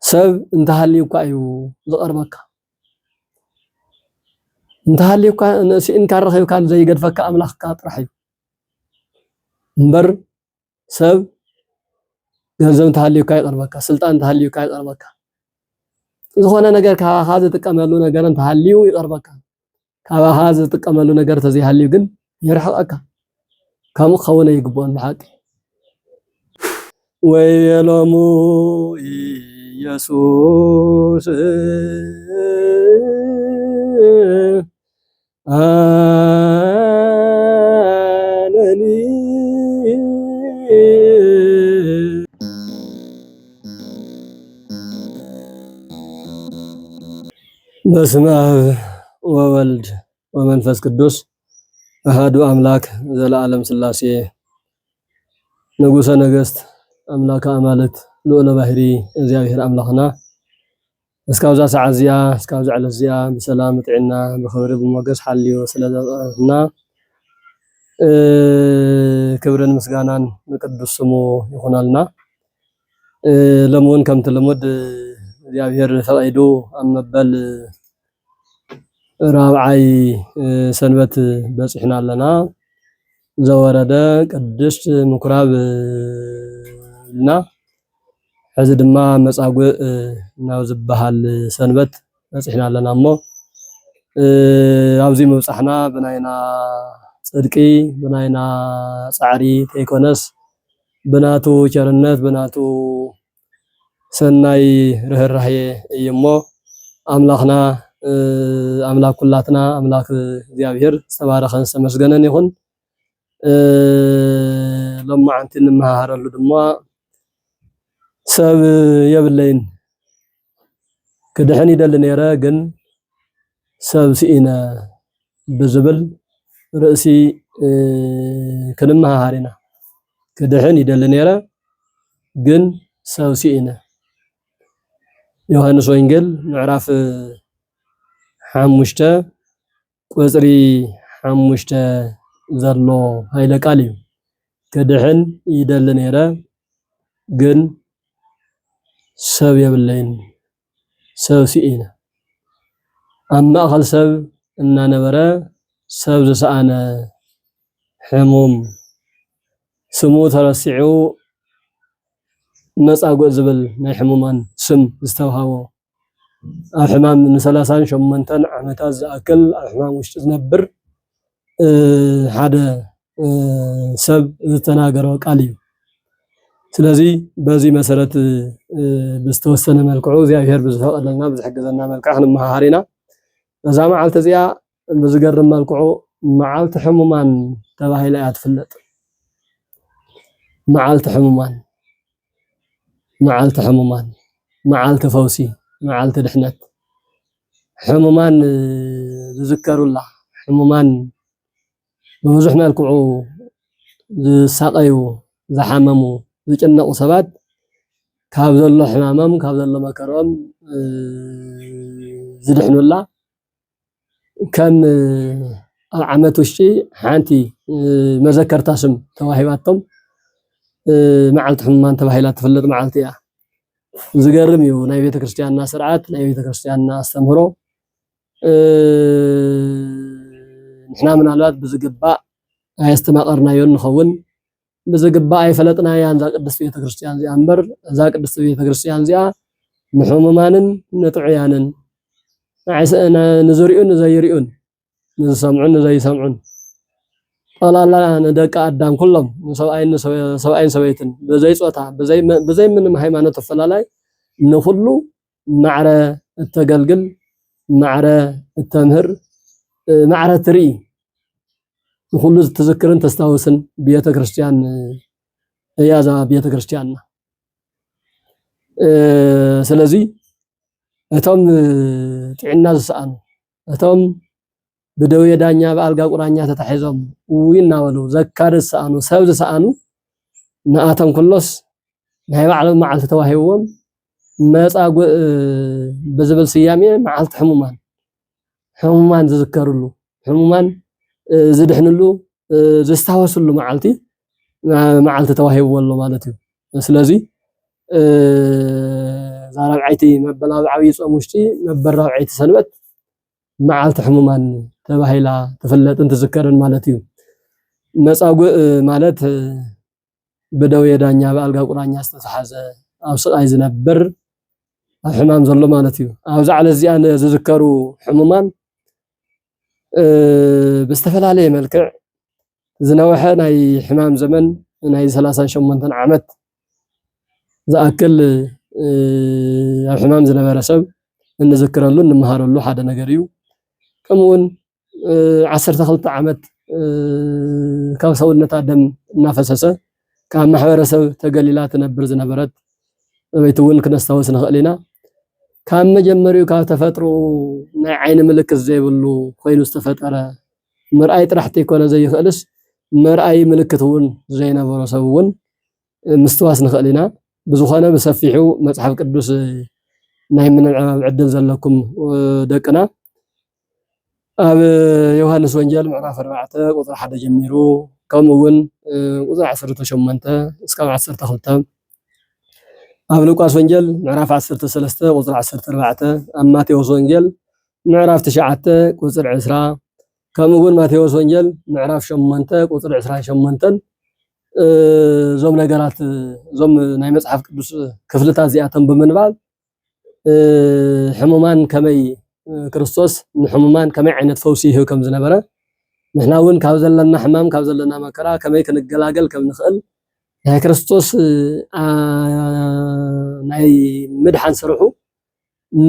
ሰብ እንተሃልዩካ እዩ ዝቐርበካ። እንተሃልዩካ፣ ስኢንካ ረኺብካ ዘይገድፈካ ኣምላኽካ ጥራሕ እዩ እምበር፣ ሰብ ገንዘብ እንተሃልዩካ ይቐርበካ፣ ስልጣን እንተሃልዩካ ይቐርበካ፣ ዝኾነ ነገር ካባኻ ዝጥቀመሉ ነገር እንተሃልዩ ይቐርበካ። ካባኻ ዝጥቀመሉ ነገር ተዘይሃልዩ ግን ይርሕቐካ። ከምኡ ክኸውን ኣይግብኦን ብሓቂ። ወይቤሎሙ ኢየሱስ ኣነኒ። በስመ አብ ወወልድ ወመንፈስ ቅዱስ አሃዱ አምላክ ዘለዓለም ሥላሴ። ንጉሠ ነገሥት፣ አምላከ አማልክት፣ ልዑለ ባሕሪ እግዚኣብሔር አምላኽና፣ እስካብዛ ሰዓት እዚኣ፣ እስካብዛ ዕለት እዚኣ ብሰላም፣ ብጥዕና፣ ብኽብሪ፣ ብሞገስ ሓልዩ ስለ ዘብጽሐና፣ እ፣ ክብርን ምስጋናን ንቅዱስ ስሙ ይኹነልና። እ፣ ሎሚ እውን ከምቲ ልሙድ እግዚኣብሔር ፈቒዱ ኣብ መበል ራብዓይ፣ እ፣ ሰንበት በጺሕና ኣለና። ዘወረደ ቅድስት ምኩራብ፣ እ፣ እና ሕዚ ድማ መጻጉዕ፣ እ፣ ናብ ዝበሃል ሰንበት በጺሕና ኣለና እሞ፣ እ፣ ኣብዚ ምብጻሕና ብናይና ጽድቂ፣ ብናይና ጻዕሪ ተይኮነስ፣ ብናቱ ቸርነት፣ ብናቱ ሰናይ ርህራሄ እዩ እሞ፣ ኣምላኽና፣ እ፣ ኣምላክ ኩላትና፣ ኣምላክ እግዚኣብሔር ዝተባረኸን ዝተመስገነን ይኹን። እ፣ ሎማዓንቲ እንመሃሃረሉ ድማ፣ ሰብ የብለይን፣ ክድሕን ይደሊ ነይረ፣ ግን ሰብ ስኢነ ብዝብል ርእሲ፣ እ፣ ክንመሃሃር ኢና። ክድሕን ይደሊ ነይረ፣ ግን ሰብ ስኢነ። ዮሃንስ ወንጌል ምዕራፍ ሓሙሽተ ቁጽሪ ሓሙሽተ ዘሎ ኃይለ ቃል እዩ። ክድሕን ይደሊ ነይረ፣ ግን ሰብ የብለይን፣ ሰብ ስኢነ። ኣብ ማእከል ሰብ እናነበረ ሰብ ዝሰኣነ ሕሙም፣ ስሙ ተረሲዑ መጻጉዕ ዝብል ናይ ሕሙማን ስም ዝተውሃቦ፣ ኣብ ሕማም ንሰላሳን ሸሞንተን ዓመታት ዝኣክል ኣብ ሕማም ውሽጢ ዝነብር፣ እ፣ ሓደ፣ እ፣ ሰብ ዝተናገሮ ቃል እዩ። ስለዚ በዚ መሰረት፣ እ፣ ብዝተወሰነ መልክዑ እግዚኣብሔር ብዝፈቐደልና ብዝሕግዘና መልክዕ ክንመሃሃር ኢና። እዛ መዓልቲ እዚኣ ብዝገርም መልክዑ መዓልቲ ሕሙማን ተባሂላ እያ ትፍለጥ። መዓልቲ ሕሙማን፣ መዓልቲ ሕሙማን፣ መዓልቲ ፈውሲ፣ መዓልቲ ድሕነት። ሕሙማን ዝዝከሩላ፣ ሕሙማን ብብዙሕ መልክዑ ዝሳቐዩ፣ ዝሓመሙ፣ ዝጭነቑ ሰባት ካብ ዘሎ ሕማሞም፣ ካብ ዘሎ መከርኦም፣ እ፣ ዝድሕኑላ፣ ከም ኣብ ዓመት ውሽጢ ሓንቲ፣ እ፣ መዘከርታ ስም ተዋሂባቶም፣ እ፣ መዓልቲ ሕሙማን ተባሂላ ትፍለጥ መዓልቲ እያ። ዝገርም እዩ ናይ ቤተ ክርስቲያንና ስርዓት፣ ናይ ቤተ ክርስቲያንና ኣስተምህሮ። እ፣ ንሕና ምናልባት ብዝግባእ ኣየስተማቐርናዮን ንኸውን፣ ብዝግባእ ኣይፈለጥናያን እዛ ቅድስቲ ቤተ ክርስቲያን እዚኣ እምበር፣ እዛ ቅድስቲ ቤተ ክርስቲያን እዚኣ ንሕሙማንን ንጥዑያንን፣ ንዓይ ሰ-፣ ን-፣ ንዝሪኡን ንዘይሪኡን፣ ንዝሰምዑን ንዘይሰምዑን፣ ጠቕላላ ንደቂ ኣዳም ኩሎም፣ ንሰብኣይን ንሰበ-፣ ሰብኣይን ሰበይትን፣ ብዘይ ጾታ፣ ብዘይ መ-፣ ብዘይ ምንም ሃይማኖት ኣፈላላይ፣ ንኹሉ ማዕረ እተገልግል፣ ማዕረ እተምህር፣ እ፣ ማዕረ እትርኢ፣ ንኹሉ እትዝክርን ተስታውስን ቤተ ክርስቲያን እያ እዛ ቤተ ክርስቲያንና። እ፣ ስለዚ እቶም ጥዕና ዝሰኣኑ፣ እቶም ብደዌ ዳኛ ብኣልጋ ቁራኛ ተታሒዞም ውይ እናበሉ ዘካሪ ዝሰኣኑ፣ ሰብ ዝሰኣኑ፣ ንኣቶም ኩሎስ ናይ ባዕሎም መዓልቲ ተዋሂብዎም መጻጉዕ ብዝብል ስያሜ መዓልቲ ሕሙማን፣ ሕሙማን ዝዝከርሉ፣ ሕሙማን፣ እ፣ ዝድሕንሉ፣ እ፣ ዝስታወስሉ መዓልቲ፣ እ፣ መዓልቲ ተዋሂብዎ ኣሎ ማለት እዩ። ስለዚ፣ እ፣ እዛ ራብዓ ራብዓይቲ መበል ኣብ ዓብዪ ጾም ውሽጢ መበል ራብዓይቲ ሰንበት መዓልቲ ሕሙማን ተባሂላ ትፍለጥን ትዝከርን ማለት እዩ። መጻጉዕ ማለት ብደዌ ዳኛ ብኣልጋ ቁራኛ ዝተተሓዘ ኣብ ስቓይ ዝነብር ኣብ ሕማም ዘሎ ማለት እዩ። ኣብዚ ዕለት እዚኣ ዝዝከሩ ሕሙማን ብዝተፈላለየ መልክዕ ዝነውሐ ናይ ሕማም ዘመን ናይ ሰላሳን ሸሞንተን ዓመት ዝኣክል ኣብ ሕማም ዝነበረ ሰብ እንዝክረሉ እንመሃረሉ ሓደ ነገር እዩ። ከምኡ እውን ዓሰርተ ክልተ ዓመት ካብ ሰውነታ ደም እናፈሰሰ ካብ ማሕበረሰብ ተገሊላ ትነብር ዝነበረት ሰበይቲ እውን ክነስታውስ ንኽእል ኢና። ካብ መጀመሪኡ ካብ ተፈጥሮ ናይ ዓይኒ ምልክት ዘይብሉ ኮይኑ ዝተፈጠረ ምርኣይ ጥራሕ ተይኮነ ዘይኽእልስ መርኣይ ምልክት እውን ዘይነበሮ ሰብ እውን ምስትዋስ ንኽእል ኢና። ብዝኾነ ብሰፊሑ መጽሓፍ ቅዱስ ናይ ምንባብ ዕድል ዘለኩም ደቅና ኣብ ዮሃንስ ወንጌል ምዕራፍ ኣርባዕተ ቁጽሪ ሓደ ጀሚሩ ከምኡ እውን ቁጽሪ ዓሰርተ ሸሞንተ እስካብ ዓሰርተ ክልተ ኣብ ሉቃስ ወንጌል ምዕራፍ ዓሰርተ ሰለስተ ቁጽሪ ዓሰርተ ኣርባዕተ ኣብ ማቴዎስ ወንጌል ምዕራፍ ትሽዓተ ቁጽሪ ዕስራ ከምኡ እውን ማቴዎስ ወንጌል ምዕራፍ ሸሞንተ ቁጽሪ ዕስራን ሸሞንተን እዞም ነገራት እዞም ናይ መጽሓፍ ቅዱስ ክፍልታት እዚኣቶም ብምንባብ ሕሙማን ከመይ ክርስቶስ ንሕሙማን ከመይ ዓይነት ፈውሲ ይህብ ከም ዝነበረ ንሕና እውን ካብ ዘለና ሕማም ካብ ዘለና መከራ ከመይ ክንገላገል ከም ንኽእል ናይ ክርስቶስ ናይ ምድሓን ስርሑ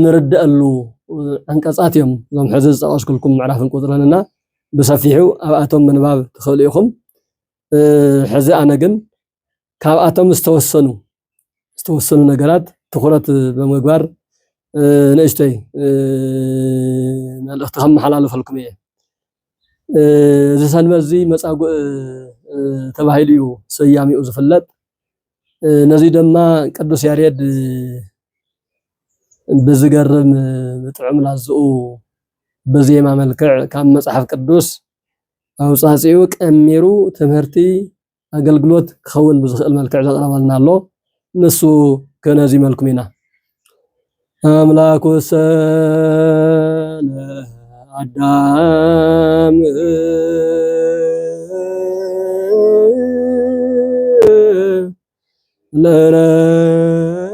ንርደአሉ ዓንቀፃት እዮም እዞም ሕዚ ዝጠቐስኩልኩም ምዕራፍን ቁፅርን እና ብሰፊሑ ኣብኣቶም ምንባብ ትኽእሉ ኢኹም። ሕዚ ኣነ ግን ካብኣቶም ዝተወሰኑ ዝተወሰኑ ነገራት ትኹረት ብምግባር ንእሽተይ መልእኽቲ ከመሓላልፈልኩም እየ። እዚ ሰንበት እዚ መጻጉዕ ተባሂሉ እዩ ስያሜኡ ዝፍለጥ። ነዚ ድማ ቅዱስ ያሬድ ብዝገርም ብጥዑም ላዝኡ ብዜማ መልክዕ ካብ መጽሓፍ ቅዱስ ኣውጻጺኡ ቀሚሩ ትምህርቲ ኣገልግሎት ክኸውን ብዝኽእል መልክዕ ዘቕረበልና ኣሎ። ንሱ ከነዚመልኩም ኢና። ኣምላኩሰ ለአዳም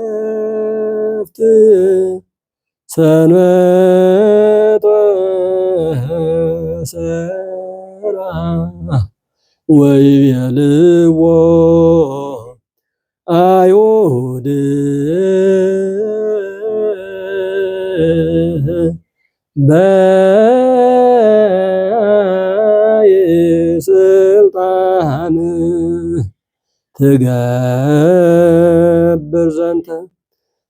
ለረፍት ሰንበት ወሰራ ወይቤልዎ አይሁድ በይ ስልጣን ትገብር ዘንተ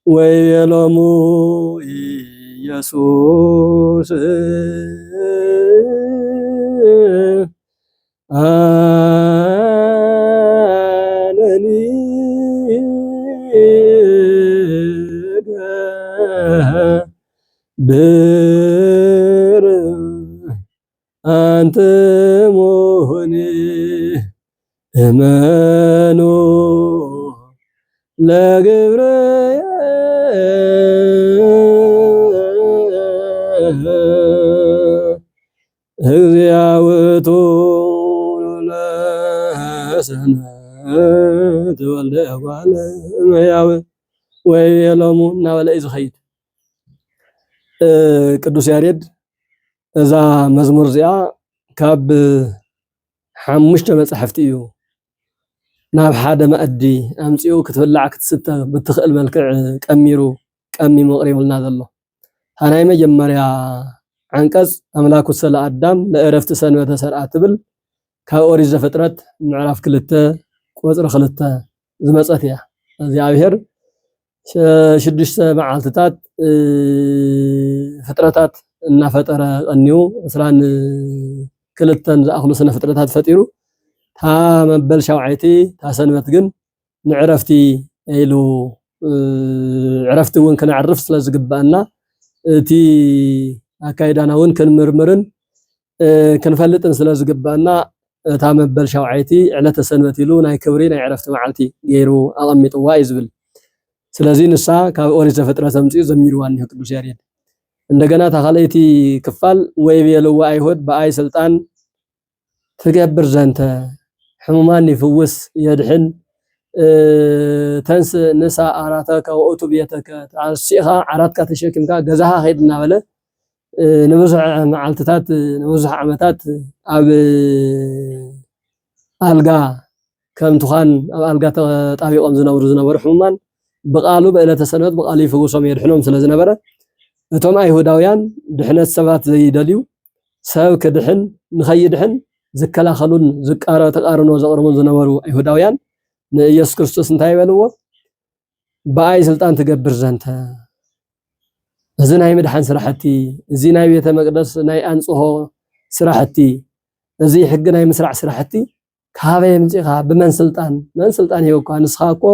ወይቤሎሙ ኢየሱስ አነኒ ብር አንትሙኒ እመኑ ለግብርየ እግዚአ ውእቱ ለሰንበት ወልደ እጓለ እመሕያው ወይቤሎሙ እናበለ እዩ ዝኸይድ። ቅዱስ ያሬድ እዛ መዝሙር እዚኣ ካብ ሓሙሽተ መጻሕፍቲ እዩ ናብ ሓደ መኣዲ ኣምጺኡ ክትብላዕ ክትስተ ብትኽእል መልክዕ ቀሚሩ ቀሚሙ ኣቕሪቡልና ዘሎ። እታ ናይ መጀመርያ ዓንቀጽ ኣምላኩሰ ለአዳም ለእረፍቲ ሰንበተ ሰርዓ ትብል ካብ ኦሪት ዘፍጥረት ምዕራፍ ክልተ ቁጽሪ ክልተ ዝመጸት እያ። እግዚኣብሔር ሽዱሽተ መዓልትታት ፍጥረታት እናፈጠረ ቀኒዩ ዕስራን ክልተን ዝኣኽሉ ስነ ፍጥረታት ፈጢሩ እታ መበል ሻውዓይቲ እታ ሰንበት ግን ንዕረፍቲ ኢሉ ዕረፍቲ እውን ክነዕርፍ ስለ ዝግባኣና እቲ ኣካይዳና እውን ክንምርምርን ክንፈልጥን ስለ ዝግባኣና እታ መበል ሻውዓይቲ ዕለተ ሰንበት ኢሉ ናይ ክብሪ ናይ ዕረፍቲ መዓልቲ ገይሩ ኣቐሚጥዋ እዩ ዝብል። ስለዚ ንሳ ካብ ኦሪት ዘፍጥረት ኣምጺኡ ዘሚርዋ እኒሆ ቅዱስ ያሬድ። እንደገና እታ ካልኣይቲ ክፋል፣ "ወይቤልዎ ኣይሁድ ብኣይ ስልጣን ትገብር ዘንተ፣ ሕሙማን ይፍውስ የድሕን፣ እ፣ ተንስ ንሳ ዓራተከ ወእቱ ቤተከ፣ ተንሲእኻ ዓራትካ ተሸኪምካ ገዛኻ ኸይድ" እናበለ፣ እ፣ ንብዙሕ መዓልትታት፣ ንብዙሕ ዓመታት ኣብ ኣልጋ ከም ትዃን ኣብ ኣልጋ ተጣቢቖም ዝነብሩ ዝነበሩ ሕሙማን ብቓሉ ብዕለተ ሰንበት ብቓሉ ይፍውሶም የድሕኖም ስለ ዝነበረ፣ እቶም ኣይሁዳውያን ድሕነት ሰባት ዘይደልዩ፣ ሰብ ክድሕን ንኸይድሕን ዝከላኸሉን ዝቃረ-፣ ተቃርኖ ዘቕርቡን ዝነበሩ ኣይሁዳውያን ንኢየሱስ ክርስቶስ እንታይ ይበልዎ? "ብኣይ ስልጣን ትገብር ዘንተ?" እዚ ናይ ምድሓን ስራሕቲ፣ እዚ ናይ ቤተ መቅደስ ናይ ኣንጽሆ ስራሕቲ፣ እዚ ሕጊ ናይ ምስራዕ ስራሕቲ ካበይ ኣምጺእኻ? ብመን ስልጣን? መን ስልጣን ሂበካ? ንስኻ እኮ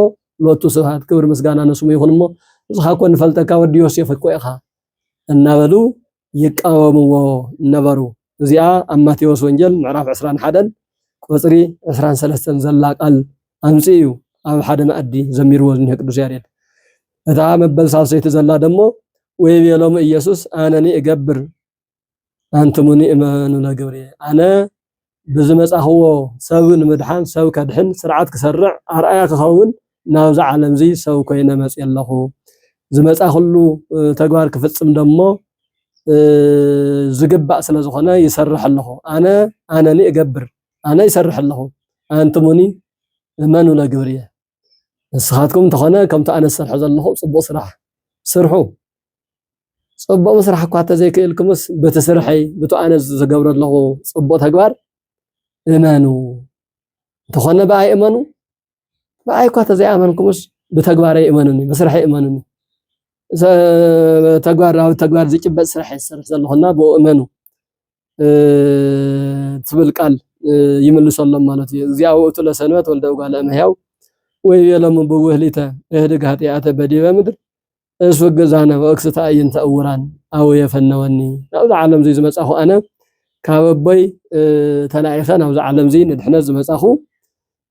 ሎቱ ስብሐት፣ ክብሪ ምስጋና ንስሙ ይኹን እሞ፣ ንስኻ እኮ ንፈልጠካ ወዲ ዮሴፍ እኮ ኢኻ እናበሉ ይቃወምዎ ነበሩ። እዚኣ ኣብ ማቴዎስ ወንጌል ምዕራፍ ዕስራን ሓደን ቁጽሪ ዕስራን ሰለስተን ዘላ ቃል ኣምጺኡ እዩ ኣብ ሓደ መኣዲ ዘሚርዎ ዝኒሀ ቅዱስ ያሬድ። እታ መበል ሳልሰይቲ ዘላ ደሞ፣ "ወይቤሎሙ ኢየሱስ ኣነኒ እገብር ኣንትሙኒ እመኑ ለግብርየ።" ኣነ ብዝመጻኽዎ ሰብ ንምድሓን፣ ሰብ ከድሕን፣ ስርዓት ክሰርዕ፣ ኣርኣያ ክኸውን ናብዛ ዓለም እዚ ሰብ ኮይነ መጽየ ኣለኹ። ዝመጻኽሉ፣ እ፣ ተግባር ክፍጽም ደሞ፣ እ፣ ዝግባእ ስለ ዝኾነ ይሰርሕ ኣለኹ። ኣነ፣ ኣነኒ እገብር፣ ኣነ ይሰርሕ ኣለኹ። ኣንትሙኒ እመኑ ለግብርየ። ንስኻትኩም እንተኾነ ከምቲ ኣነ ዝሰርሖ ዘለኹ ጽቡቕ ስራሕ ስርሑ። ጽቡቕ ምስራሕ እኳ እንተዘይክእልኩምስ፣ በቲ ስርሐይ፣ በቲ ኣነ ዝገብሮ ኣለኹ ጽቡቕ ተግባር እመኑ። እንተኾነ ብኣይ እመኑ፣ ብኣይ እኳ እንተዘይኣመንኩምስ፣ ብተግባረይ እመኑኒ፣ ብስርሐይ እመኑኒ። ሰ-፣ ተግባር፣ ኣብ ተግባር ዝጭበጥ ስራሕ እየ ዝሰርሕ ዘለኹና፣ ብኡ እመኑ፣ እ፣ ትብል ቃል፣ እ፣ ይምልሰሎም ማለት እዩ። "እግዚአ ውእቱ ለሰንበት ወልደ እጓለ እመሕያው ወይቤሎሙ ብውህሊተ እህድግ ኃጢአተ በዲበ ምድር እስውግ እዛነ ወእክስት አዕይንተ እውራን አውየ ፈነወኒ።" ናብዚ ዓለም እዚ ዝመጻኹ ኣነ ካብ ኣቦይ፣ እ፣ ተላኢኸ ናብዚ ዓለም እዚ ንድሕነት ዝመጻኹ፣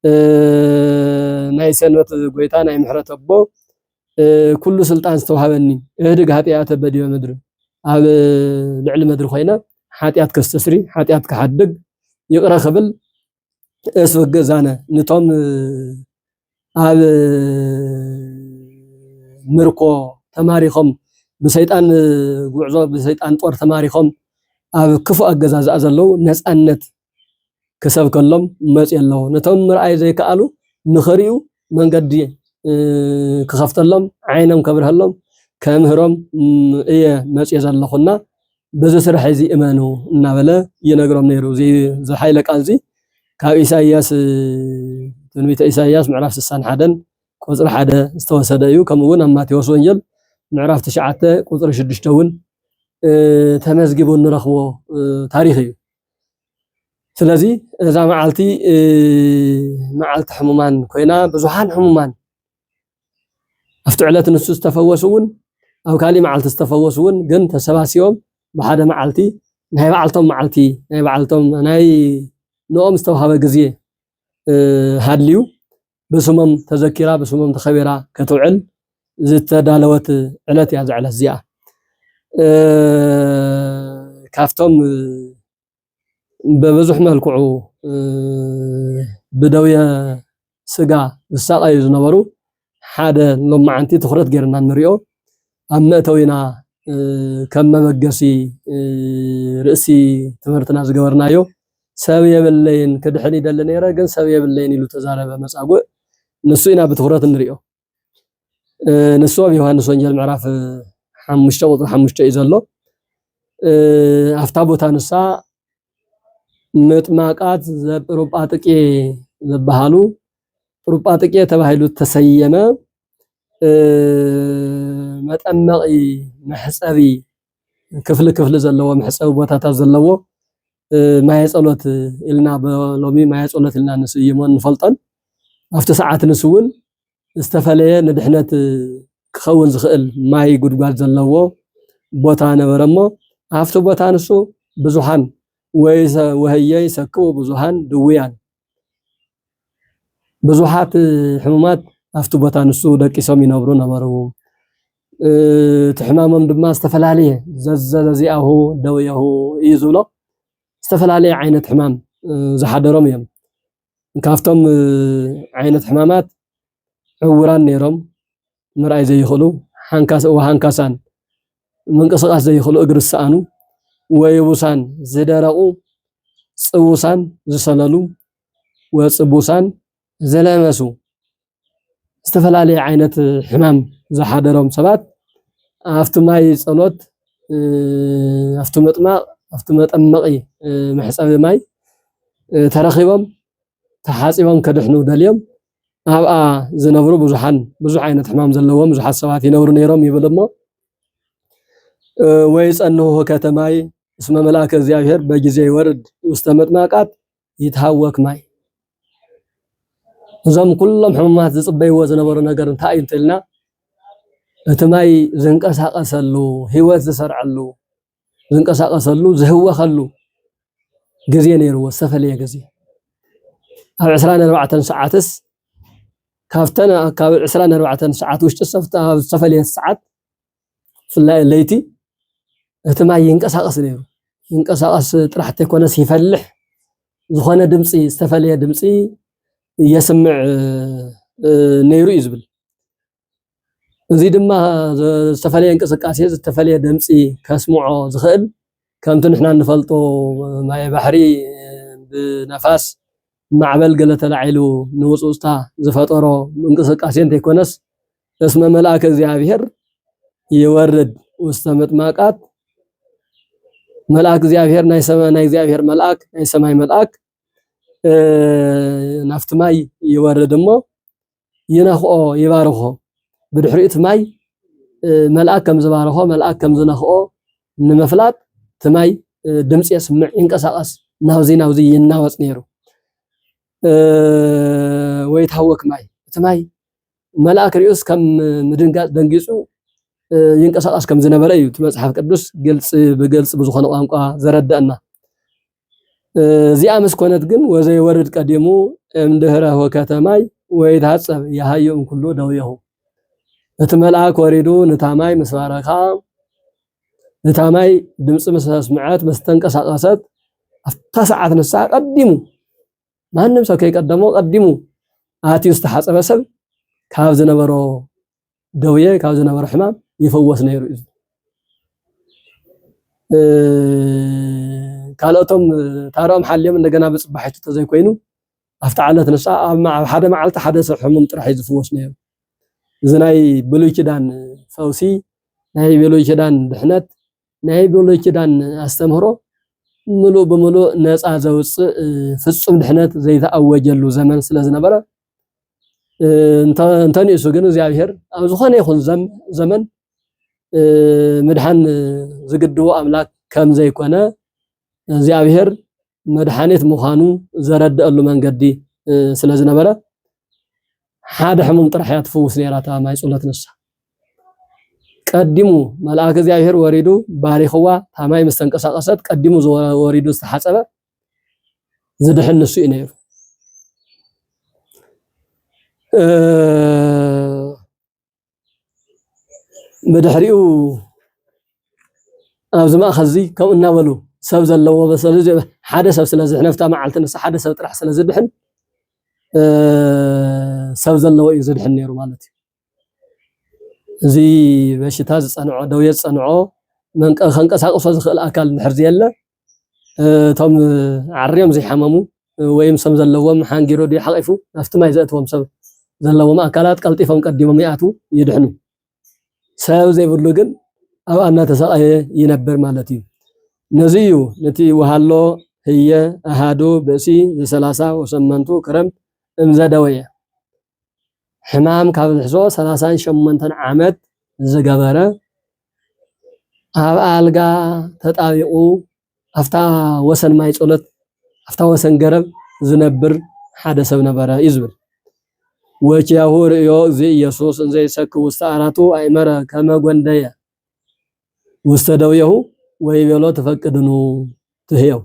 እ፣ ናይ ሰንበት ጎይታ ናይ ምሕረት ኣቦ፣ እ፣ ኩሉ ስልጣን ዝተዋሃበኒ፣ እህድግ ኃጢአተ በዲበ ምድር፣ ኣብ ልዕሊ ምድሪ ኮይነ ሓጢኣት ከስተስሪ፣ ሓጢኣት ክሓድግ፣ ይቕረ ክብል፣ እስውግ እዛነ፣ ንቶም ኣብ ምርኮ ተማሪኾም፣ ብሰይጣን ጉዕዞ፣ ብሰይጣን ጦር ተማሪኾም ኣብ ክፉእ ኣገዛዝኣ ዘለዉ ነጻነት ክሰብከሎም መጽየ ኣለኹ። ነቶም ምርኣይ ዘይከኣሉ ንኽርእዩ መንገዲ፣ እ፣ ክኸፍተሎም፣ ዓይኖም ከብርሀሎም፣ ከምህሮም፣ እም፣ እየ መጽየ ዘለኹና በዚ ስራሕ እዚ እመኑ እናበለ ይነግሮም ነይሩ። እዚ፣ እዚ ሓይለ ቃል እዚ ካብ ኢሳይያስ፣ እ፣ ትንቢተ ኢሳይያስ ምዕራፍ ስሳን ሓደን ቁጽሪ ሓደ ዝተወሰደ እዩ። ከምኡ እውን ኣብ ማቴዎስ ወንጌል ምዕራፍ ትሽዓተ ቁጽሪ ሽዱሽተ እውን፣ እ፣ ተመዝጊቡ እንረኽቦ፣ እ፣ ታሪኽ እዩ። ስለዚ እዛ መዓልቲ፣ እ፣ መዓልቲ ሕሙማን ኮይና ብዙሓን ሕሙማን ኣብቲ ዕለት ንሱ ዝተፈወሱ እውን ኣብ ካሊእ መዓልቲ ዝተፈወሱ እውን ግን ተሰባሲቦም ብሓደ መዓልቲ ናይ በዓልቶም መዓልቲ ናይ በዓልቶም ናይ ንኦም ዝተዋሃበ ግዜ፣ እ፣ ሃልዩ ብስሞም ተዘኪራ ብስሞም ተኸቢራ ክትውዕል ዝተዳለወት ዕለት እያ እዛ ዕለት እዚኣ። እ፣ ካብቶም፣ እ፣ በብዙሕ መልክዑ፣ እ፣ ብደውየ ስጋ ዝሳቐዩ ዝነበሩ ሓደ ሎማዓንቲ ትኹረት ጌርና እንሪኦ ኣብ መእተዊና፣ እ፣ ከም መበገሲ፣ እ፣ ርእሲ ትምህርትና ዝገበርናዮ ሰብ የብለይን ክድሕን ይደሊ ነይረ ግን ሰብ የብለይን ኢሉ ተዛረበ መጻጉዕ። ንሱ ኢና ብትኹረት እንሪኦ። እ፣ ንሱ ኣብ ዮሃንስ ወንጌል ምዕራፍ ሓሙሽተ ቁጽሪ ሓሙሽተ እዩ ዘሎ። እ፣ ኣብታ ቦታ ንሳ ምጥማቃት ዘጵሩጳጥቄ ዝበሃሉ ጵሩጳጥቄ ተባሂሉ ተሰየመ። እ፣ መጠመቂ መሕጸቢ ክፍሊ ክፍሊ ዘለዎ መሕጸቢ ቦታታት ዘለዎ፣ እ፣ ማየ ጸሎት ኢልና ብ-፣ ሎሚ ማየ ጸሎት ኢልና ንስይሞን ንፈልጦን። ኣብቲ ሰዓት ንሱ እውን ዝተፈለየ ንድሕነት ክኸውን ዝኽእል ማይ ጉድጓድ ዘለዎ ቦታ ነበረ እሞ፣ ኣብቲ ቦታ ንሱ ብዙሓን ወይ ሰ-፣ ወህየ ይሰክቡ ብዙሃን ድውያን፣ ብዙሓት ሕሙማት ኣብቲ ቦታ ንሱ ደቂሶም ይነብሩ ነበሩ። እቲ ሕማሞም ድማ ዝተፈላለየ፣ ዘዘዚኣሁ ደውየሁ እዩ ዝብሎ። ዝተፈላለየ ዓይነት ሕማም ዝሓደሮም እዮም። ካብቶም ዓይነት ሕማማት ዕውራን ነይሮም፣ ምርኣይ ዘይኽእሉ፣ ሓንካስ ወሃንካሳን፣ ምንቅስቃስ ዘይኽእሉ፣ እግሪ ዝሰኣኑ፣ ወይቡሳን ዝደረቑ፣ ጽቡሳን ዝሰለሉ፣ ወጽቡሳን ዝለመሱ፣ ዝተፈላለየ ዓይነት ሕማም ዝሓደሮም ሰባት ኣብቲ ማይ ጸሎት፣ እ፣ ኣብቲ ምጥማቕ፣ ኣብቲ መጠመቒ፣ እ፣ መሕጸቢ ማይ፣ እ፣ ተረኺቦም ተሓጺቦም ከድሕኑ ደልዮም ኣብኣ ዝነብሩ ብዙሓን፣ ብዙሕ ዓይነት ሕማም ዘለዎም ብዙሓት ሰባት ይነብሩ ነይሮም ይብል እሞ፣ እ፣ "ወይጸንሁ ከተማይ እስመ መልአከ እግዚኣብሔር በጊዜ ይወርድ ውስተ መጥማቃት ይትሃወክ ማይ።" እዞም ኩሎም ሕሙማት ዝጽበይዎ ዝነበሩ ነገር እንታይ እዩ እንተልና፣ እቲ ማይ ዝንቀሳቐሰሉ፣ ህይወት ዝሰርዐሉ፣ ዝንቀሳቐሰሉ፣ ዝህወኸሉ ግዜ ነይርዎ፣ ዝተፈለየ ግዜ። ኣብ ዕስራን ኣርባዕተን ሰዓትስ፣ ካብተን፣ ካብ ዕስራን ኣርባዕተን ሰዓት ውሽጢ ሰፍተ-፣ ኣብ ዝተፈለየ ሰዓት፣ ብፍላይ ለይቲ፣ እቲ ማይ ይንቀሳቐስ ነይሩ። ይንቀሳቐስ ጥራሕ እንተይኮነስ ይፈልሕ፣ ዝኾነ ድምፂ፣ ዝተፈለየ ድምፂ የስምዕ፣ እ፣ ነይሩ እዩ ዝብል። እዚ ድማ ዘ-፣ ዝተፈለየ እንቅስቃሴ፣ ዝተፈለየ ድምፂ ከስምዖ ዝኽእል፣ ከምቲ ንሕና እንፈልጦ ማይ ባሕሪ ብነፋስ ማዕበል ገለ ተላዒሉ ንውፅውፅታ ዝፈጠሮ እንቅስቃሴ እንተይኮነስ፣ እስመ መልአከ እግዚኣብሔር ይወርድ ውስተ ምጥማቃት፣ መልኣክ እግዚኣብሔር፣ ናይ ሰማ-፣ ናይ እግዚኣብሔር መልኣክ፣ ናይ ሰማይ መልኣክ፣ እ፣ ናብቲ ማይ ይወርድ እሞ ይነኽኦ፣ ይባርኾ። ብድሕሪኡ እቲ ማይ፣ እ፣ መልኣክ ከም ዝባርኾ፣ መልኣክ ከም ዝነኽኦ ንምፍላጥ እቲ ማይ፣ እ፣ ድምፂ የስምዕ፣ ይንቀሳቐስ፣ ናብዚ ናብዚ ይናወፅ ነይሩ። እ፣ "ወይትሃወክ ማይ"፣ እቲ ማይ መልኣክ ሪኡስ ከም ምድንጋፅ ደንጊፁ፣ እ፣ ይንቀሳቐስ ከም ዝነበረ እዩ እቲ መጽሓፍ ቅዱስ ግልፂ ብግልፂ ብዝኾነ ቋንቋ ዘረድአና። እ፣ እዚኣ ምስ ኮነት ግን፣ "ወዘይወርድ ቀዲሙ እምድህረ ሆከተ ማይ ወይትሃጸብ የሃዩ እምኩሉ ደውየሁ።" እቲ መልኣክ ወሪዱ ንታ ማይ ምስ ባረኻ፣ ንታ ማይ ድምፂ ምስ ኣስምዐት፣ ምስ ተንቀሳቐሰት፣ ኣብታ ሰዓት ንሳ ቀዲሙ፣ ማንም ሰብ ከይቀደሞ ቀዲሙ ኣትዩ ዝተሓጸበ ሰብ ካብ ዝነበሮ ደውየ፣ ካብ ዝነበሮ ሕማም ይፈወስ ነይሩ እዩ። እ፣ ካልኦቶም ታርኦም ሓልዮም እንደገና ብጽባሒቱ ተዘይኮይኑ፣ ኣብታ ዕለት ንሳ ኣብ መዓ-፣ ኣብ ሓደ መዓልቲ ሓደ ሰብ ሕሙም ጥራሕ እዩ ዝፍወስ ነይሩ። እዚ ናይ ብሉይ ኪዳን ፈውሲ፣ ናይ ብሉይ ኪዳን ድሕነት፣ ናይ ብሉይ ኪዳን ኣስተምህሮ ምሉእ ብምሉእ ነፃ ዘውፅእ፣ እ፣ ፍጹም ድሕነት ዘይተኣወጀሉ ዘመን ስለ ዝነበረ፣ እ፣ እንተ-፣ እንተንእሱ ግን እግዚኣብሔር ኣብ ዝኾነ ይኹን ዘም-፣ ዘመን፣ እ፣ ምድሓን ዝግድቦ ኣምላክ ከም ዘይኮነ እግዚኣብሔር መድሓኒት ምዃኑ ዘረድአሉ መንገዲ፣ እ፣ ስለ ዝነበረ፣ ሓደ ሕሙም ጥራሕ እያ ትፍውስ ነይራ እታ ማይ ጸሎት ንሳ። ቀዲሙ መልኣክ እግዚኣብሔር ወሪዱ ባሪኽዋ፣ እታ ማይ ምስ ተንቀሳቐሰት፣ ቀዲሙ ዝወ-፣ ወሪዱ ዝተሓጸበ ዝድሕን ንሱ እዩ ነይሩ። እ፣ ብድሕሪኡ ኣብዚ ማእከል እዚ ከምኡ እናበሉ ሰብ ዘለዎ፣ ስለዚ ሓደ ሰብ ስለ ዝድሕን፣ ኣብታ መዓልቲ ንሳ ሓደ ሰብ ጥራሕ ስለ ዝድሕን፣ እ፣ ሰብ ዘለዎ እዩ ዝድሕን ነይሩ ማለት እዩ። እዚ በሽታ ዝጸንዖ፣ ደዌ ዝጸንዖ፣ መንቀ-፣ ከንቀሳቕሶ ዝኽእል ኣካል እንድሕር ዘየለ፣ እ፣ እቶም ዓርዮም ዘይሓመሙ፣ እ፣ ወይም ሰም ዘለዎም ሓንጊሩ ድዩ ሓቒፉ ናብቲ ማይ ዘእትዎም ሰብ ዘለዎም ኣካላት ቀልጢፎም ቀዲሞም ይኣትዉ፣ ይድሕኑ። ሰብ ዘይብሉ ግን ኣብኣ እናተሰቐየ ይነብር ማለት እዩ። ነዚ እዩ ነቲ ወሃሎ ህየ ኣሃዱ ብእሲ ዘሰላሳ ወሰመንቱ ክረምት እምዘደወየ። ሕማም ካብ ዝሕዞ ሰላሳን ሸሞንተን ዓመት ዝገበረ፣ ኣብ ኣልጋ ተጣቢቑ፣ ኣብታ ወሰን ማይ ጸሎት፣ ኣብታ ወሰን ገረብ ዝነብር ሓደ ሰብ ነበረ እዩ ዝብል። ወኪያሁ ርእዮ እግዚእ ኢየሱስ እንዘ ይሰክብ ውስተ ዓራቱ ኣእመረ ከመ ጐንደየ ውስተ ደዌሁ ወይቤሎ ትፈቅድኑ ትህየው።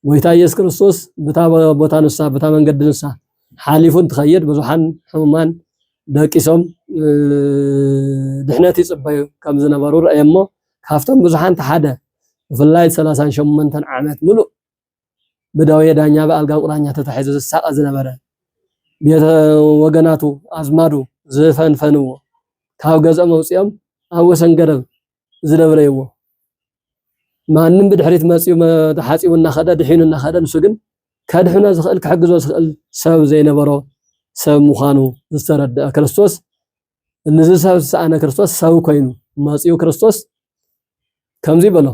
ጎይታ ኢየሱስ ክርስቶስ ብታ ቦታ ንሳ፣ ብታ መንገዲ ንሳ ሓሊፉ እንትኸይድ ብዙሓን ሕሙማን ደቂሶም ድሕነት ይፅበዩ ከም ዝነበሩ ረእየ እሞ ካብቶም ብዙሓን ሓደ ብፍላይ ሰላሳን ሸሞንተን ዓመት ምሉእ ብደዌ ዳኛ ብኣልጋ ቁራኛ ተታሒዙ ዝሳቐ ዝነበረ ቤተ ወገናቱ ኣዝማዱ ዝፈንፈንዎ ካብ ገዝኦም ኣውፂኦም ኣብ ወሰን ገረብ ዝደብረይዎ ማንም ብድሕሪት መፂኡ ተሓፂቡ እናኸደ ድሒኑ እናኸደ ንሱ ግን ከድሕኖ ዝኽእል ክሕግዞ ዝኽእል ሰብ ዘይነበሮ ሰብ ምዃኑ ዝተረድአ ክርስቶስ ንዚ ሰብ ዝሰኣነ ክርስቶስ ሰብ ኮይኑ መፂኡ ክርስቶስ ከምዚ በሎ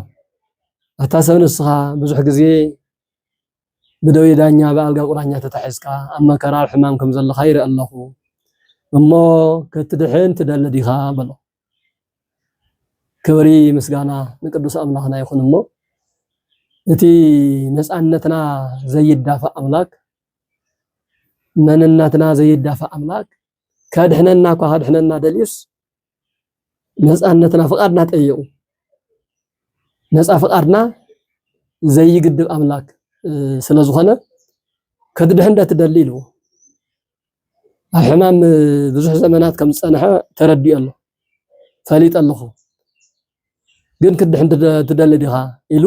ኣታ ሰብ ንስኻ ብዙሕ ግዜ ብደዌ ዳኛ ብኣልጋ ቁራኛ ተታሒዝካ ኣብ መከራ ኣብ ሕማም ከም ዘለኻ ይርኢ ኣለኹ እሞ ክትድሕን ትደሊ ዲኻ በሎ ክብሪ ምስጋና ንቅዱስ ኣምላኽና ይኹን እሞ እቲ ነፃነትና ዘይዳፋእ ኣምላክ መንነትና ዘይዳፋእ ኣምላክ ከድሕነና እኳ ከድሕነና ደልዩስ ነፃነትና ፍቃድና ጠይቁ ነፃ ፍቃድና ዘይግድብ ኣምላክ ስለዝኾነ ክትድሕን ዶ ትደሊ ኢልዎ ኣብ ሕማም ብዙሕ ዘመናት ከም ዝፀንሐ ተረዲኡ ኣሎ ፈሊጠ ኣለኹ ግን ክትድሕን ትደሊ ዲኻ ኢሉ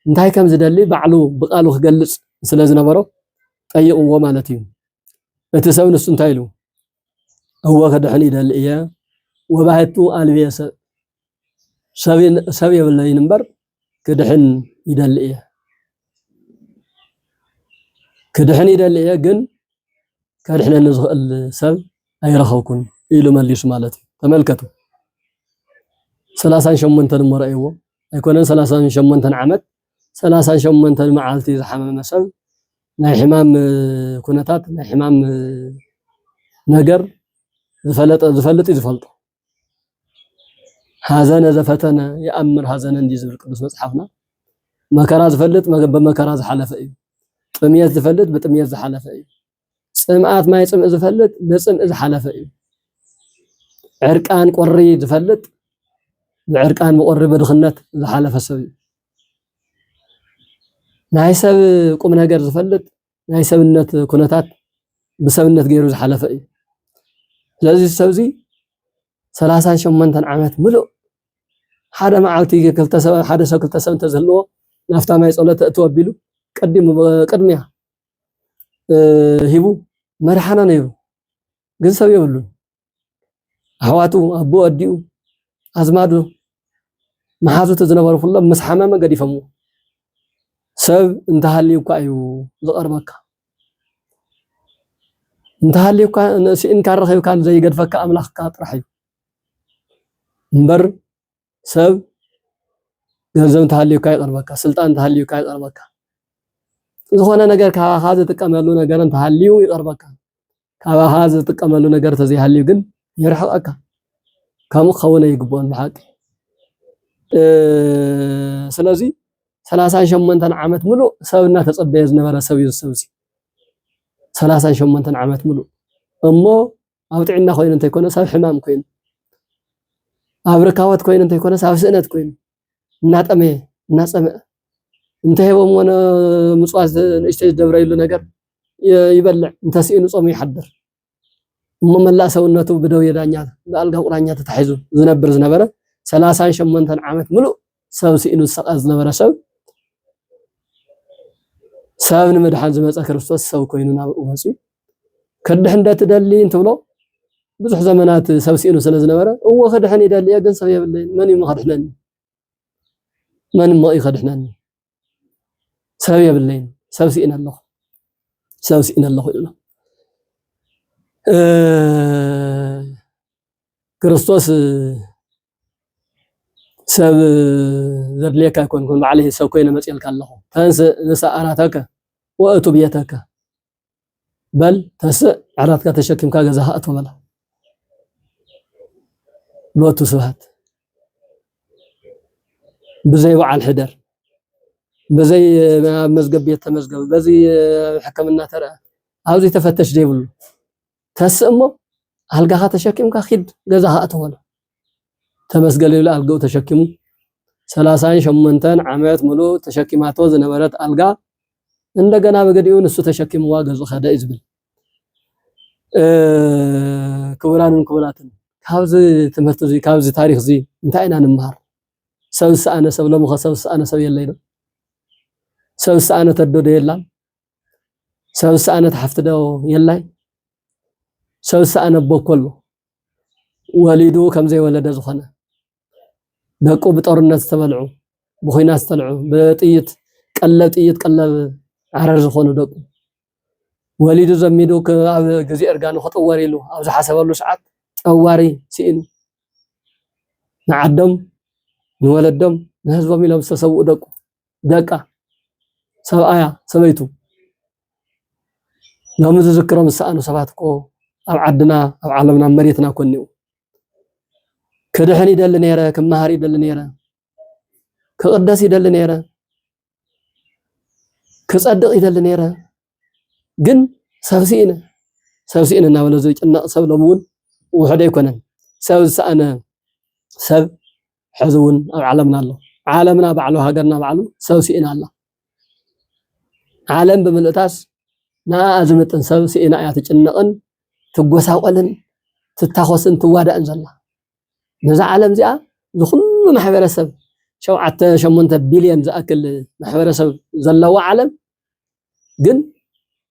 እንታይ ከም ዝደሊ ባዕሉ ብቃሉ ክገልፅ ስለ ዝነበሮ ጠይቕዎ ማለት እዩ እቲ ሰብ ንሱ እንታይ ኢሉ እወ ክድሕን ይደሊ እየ ወባህቱ ኣልብየ ሰብ ሰብ የብለይን እምበር ክድሕን ይደሊ እየ ክድሕን ይደሊ እየ ግን ከድሕነኒ ዝኽእል ሰብ ኣይረኸብኩን ኢሉ መሊሱ ማለት እዩ ተመልከቱ ሰላሳን ሸሞንተን እሞ ረእይዎ ኣይኮነን ሰላሳን ሸሞንተን ዓመት ሰላሳን ሸሞንተን መዓልቲ ዝሓመመ ሰብ ናይ ሕማም ኩነታት ናይ ሕማም ነገር ዝፈለጠ ዝፈልጥ እዩ ዝፈልጦ ሓዘነ ዘፈተነ ይኣምር ሓዘነ እንዲ ዝብል ቅዱስ መጽሓፍና መከራ ዝፈልጥ ብመከራ ዝሓለፈ እዩ ጥምየት ዝፈልጥ ብጥምየት ዝሓለፈ እዩ ጽምኣት ማይ ጽምእ ዝፈልጥ ብጽምእ ዝሓለፈ እዩ ዕርቃን ቁሪ ዝፈልጥ ብዕርቃን ብቁሪ ብድኽነት ዝሓለፈ ሰብ እዩ ናይ ሰብ ቁም ነገር ዝፈልጥ ናይ ሰብነት ኩነታት ብሰብነት ገይሩ ዝሓለፈ እዩ ስለዚ ሰብዚ ሰላሳን ሸሞንተን ዓመት ምሉእ ሓደ መዓልቲ ሓደ ሰብ ክልተ ሰብ እንተዝህልዎ ናፍታ ማይ ፀሎት ተእትዎ ኣቢሉ ቀዲሙ ቅድሚያ ሂቡ መድሓና ነይሩ ግን ሰብ የብሉን ኣሕዋቱ ኣቦ ኣዲኡ ኣዝማዱ መሓዙቱ ዝነበሩ ኩሎም ምስ ሓመመ ገዲፎምዎ ሰብ እንተሃልዩ እኳ እዩ ዝቐርበካ እንተሃልዩ እኳ ስኢንካ ረኺብካ ዘይገድፈካ ኣምላኽካ ጥራሕ እዩ እምበር ሰብ ገንዘብ እንተሃልዩካ ይቐርበካ ስልጣን እንተሃልዩካ ይቐርበካ ዝኾነ ነገር ካባኻ ዝጥቀመሉ ነገር እንተሃልዩ ይቐርበካ ካባኻ ዝጥቀመሉ ነገር ተዘይሃልዩ ግን ይርሕቐካ ከምኡ ክኸውን ኣይግብኦን ብሓቂ ስለዚ ሰላሳን ሸሞንተን ዓመት ሙሉእ ሰብ እናተፀበየ ዝነበረ ሰብ እዩ ዝሰብ እዚ ሰላሳን ሸሞንተን ዓመት ሙሉእ እሞ ኣብ ጥዕና ኮይኑ እንተይኮነስ ኣብ ሕማም ኮይኑ ኣብ ርካቦት ኮይኑ እንተይኮነስ ኣብ ስእነት ኮይኑ እናጠመየ እናፀምአ እንተሂቦምዎ ምፅዋት ንእሽተይ ዝደብረይሉ ነገር ይበልዕ እንተስኢኑ ፆሙ ይሓድር እሞ መላእ ሰውነቱ ብደውየ ዳኛ ብኣልጋ ቁራኛ ተታሒዙ ዝነብር ዝነበረ ሰላሳን ሸሞንተን ዓመት ምሉእ ሰብ ስኢኑ ዝሰቐ ዝነበረ ሰብ ሰብ ንምድሓን ዝመፀ ክርስቶስ ሰብ ኮይኑ ናብኡ መፅዩ ከድሕን ዶ ትደሊ እንትብሎ ብዙሕ ዘመናት ሰብ ስኢኑ ስለ ዝነበረ እዎ ክድሕን ይደሊ እየ ግን ሰብ የብለይን መን እዩ ከድሕነኒ መን እሞ እዩ ከድሕነኒ ሰብ የብለይን ሰብ ስኢነ ኣለኹ ሰብ ስኢነ ኣለኹ ይብሎ ክርስቶስ ሰብ ዘድልየካ ኣይኮንኩን ባዕለይ ሰብ ኮይነ መፅኤልካ ኣለኹ ተንስእ ንሳ ኣራተከ ወእቱ ብየተከ በል ተስእ ዓራትካ ተሸኪምካ ገዛኻ እቶ በላ ሎቱ ስብሃት ብዘይ በዓል ሕደር ብዘይ ኣብ መዝገብ ቤት ተመዝገብ በዚ ሕክምና ተረአ ኣብዚ ተፈተሽ ዘይብሉ ተስእ እሞ ኣልጋኻ ተሸኪምካ ኪድ ገዛኻ እቶ በላ ተመስገን ይብል ኣልጋኡ ተሸኪሙ ሰላሳን ሸሞንተን ዓመት ሙሉእ ተሸኪማቶ ዝነበረት ኣልጋ እንደገና ብገዲኡ ንሱ ተሸኪምዋ ገዝኡ ከደ እዩ ዝብል ክቡራንን ክቡራትን፣ ካብዚ ትምህርቲ እዚ፣ ካብዚ ታሪኽ እዚ እንታይ ኢና ንምሃር? ሰብ ዝሰኣነ ሰብ፣ ሎሚ ኸ ሰብ ዝሰኣነ ሰብ የለይ ዶ? ሰብ ዝሰኣነ ተዶ ዶ የላን? ሰብ ዝሰኣነ ተሓፍቲ ዶ የላይ? ሰብ ዝሰኣነ ኣቦ እኮ ኣሎ። ወሊዱ ከም ዘይወለደ ዝኾነ፣ ደቁ ብጦርነት ዝተበልዑ፣ ብኹናት ዝተልዑ፣ ብጥይት ቀለብ፣ ጥይት ቀለብ ዓረር ዝኾኑ ደቁ፣ ወሊዱ ዘሚዱ ክ-፣ ኣብ ግዜ እርጋኑ ክጥወር ኢሉ ኣብ ዝሓሰበሉ ሰዓት ጠዋሪ ስኢኑ፣ ንዓዶም፣ ንወለዶም፣ ንህዝቦም ኢሎም ዝተሰውኡ ደቁ፣ ደቃ፣ ሰብኣያ፣ ሰበይቱ፣ ሎሚ ዝዝክሮም ዝሰኣኑ ሰባት እኮ ኣብ ዓድና፣ ኣብ ዓለምና፣ ኣብ መሬትና እኮ እኒኡ። ክድሕን ይደሊ ነይረ፣ ክመሃር ይደሊ ነይረ፣ ክቕደስ ይደሊ ነይረ፣ ክጸድቕ ይደሊ ነይረ። ግን ሰብ ስኢነ፣ ሰብ ስኢነ እናበለ ዝጭነቕ ሰብ ሎሚ እውን ውሑድ ኣይኮነን። ሰብ ዝሰኣነ ሰብ ሕዚ እውን ኣብ ዓለምና ኣሎ። ዓለምና ባዕሉ፣ ሃገርና ባዕሉ ሰብ ስኢና ኣላ። ዓለም ብምልእታስ ንኣኣ ዝምጥን ሰብ ስኢና እያ ትጭነቕን ትጎሳቆልን ትታኾስን ትዋዳእን ዘላ። ነዛ ዓለም እዚኣ ዝኹሉ ማሕበረሰብ፣ ሸውዓተ ሸሞንተ ቢልዮን ዝኣክል ማሕበረሰብ ዘለዋ ዓለም፣ ግን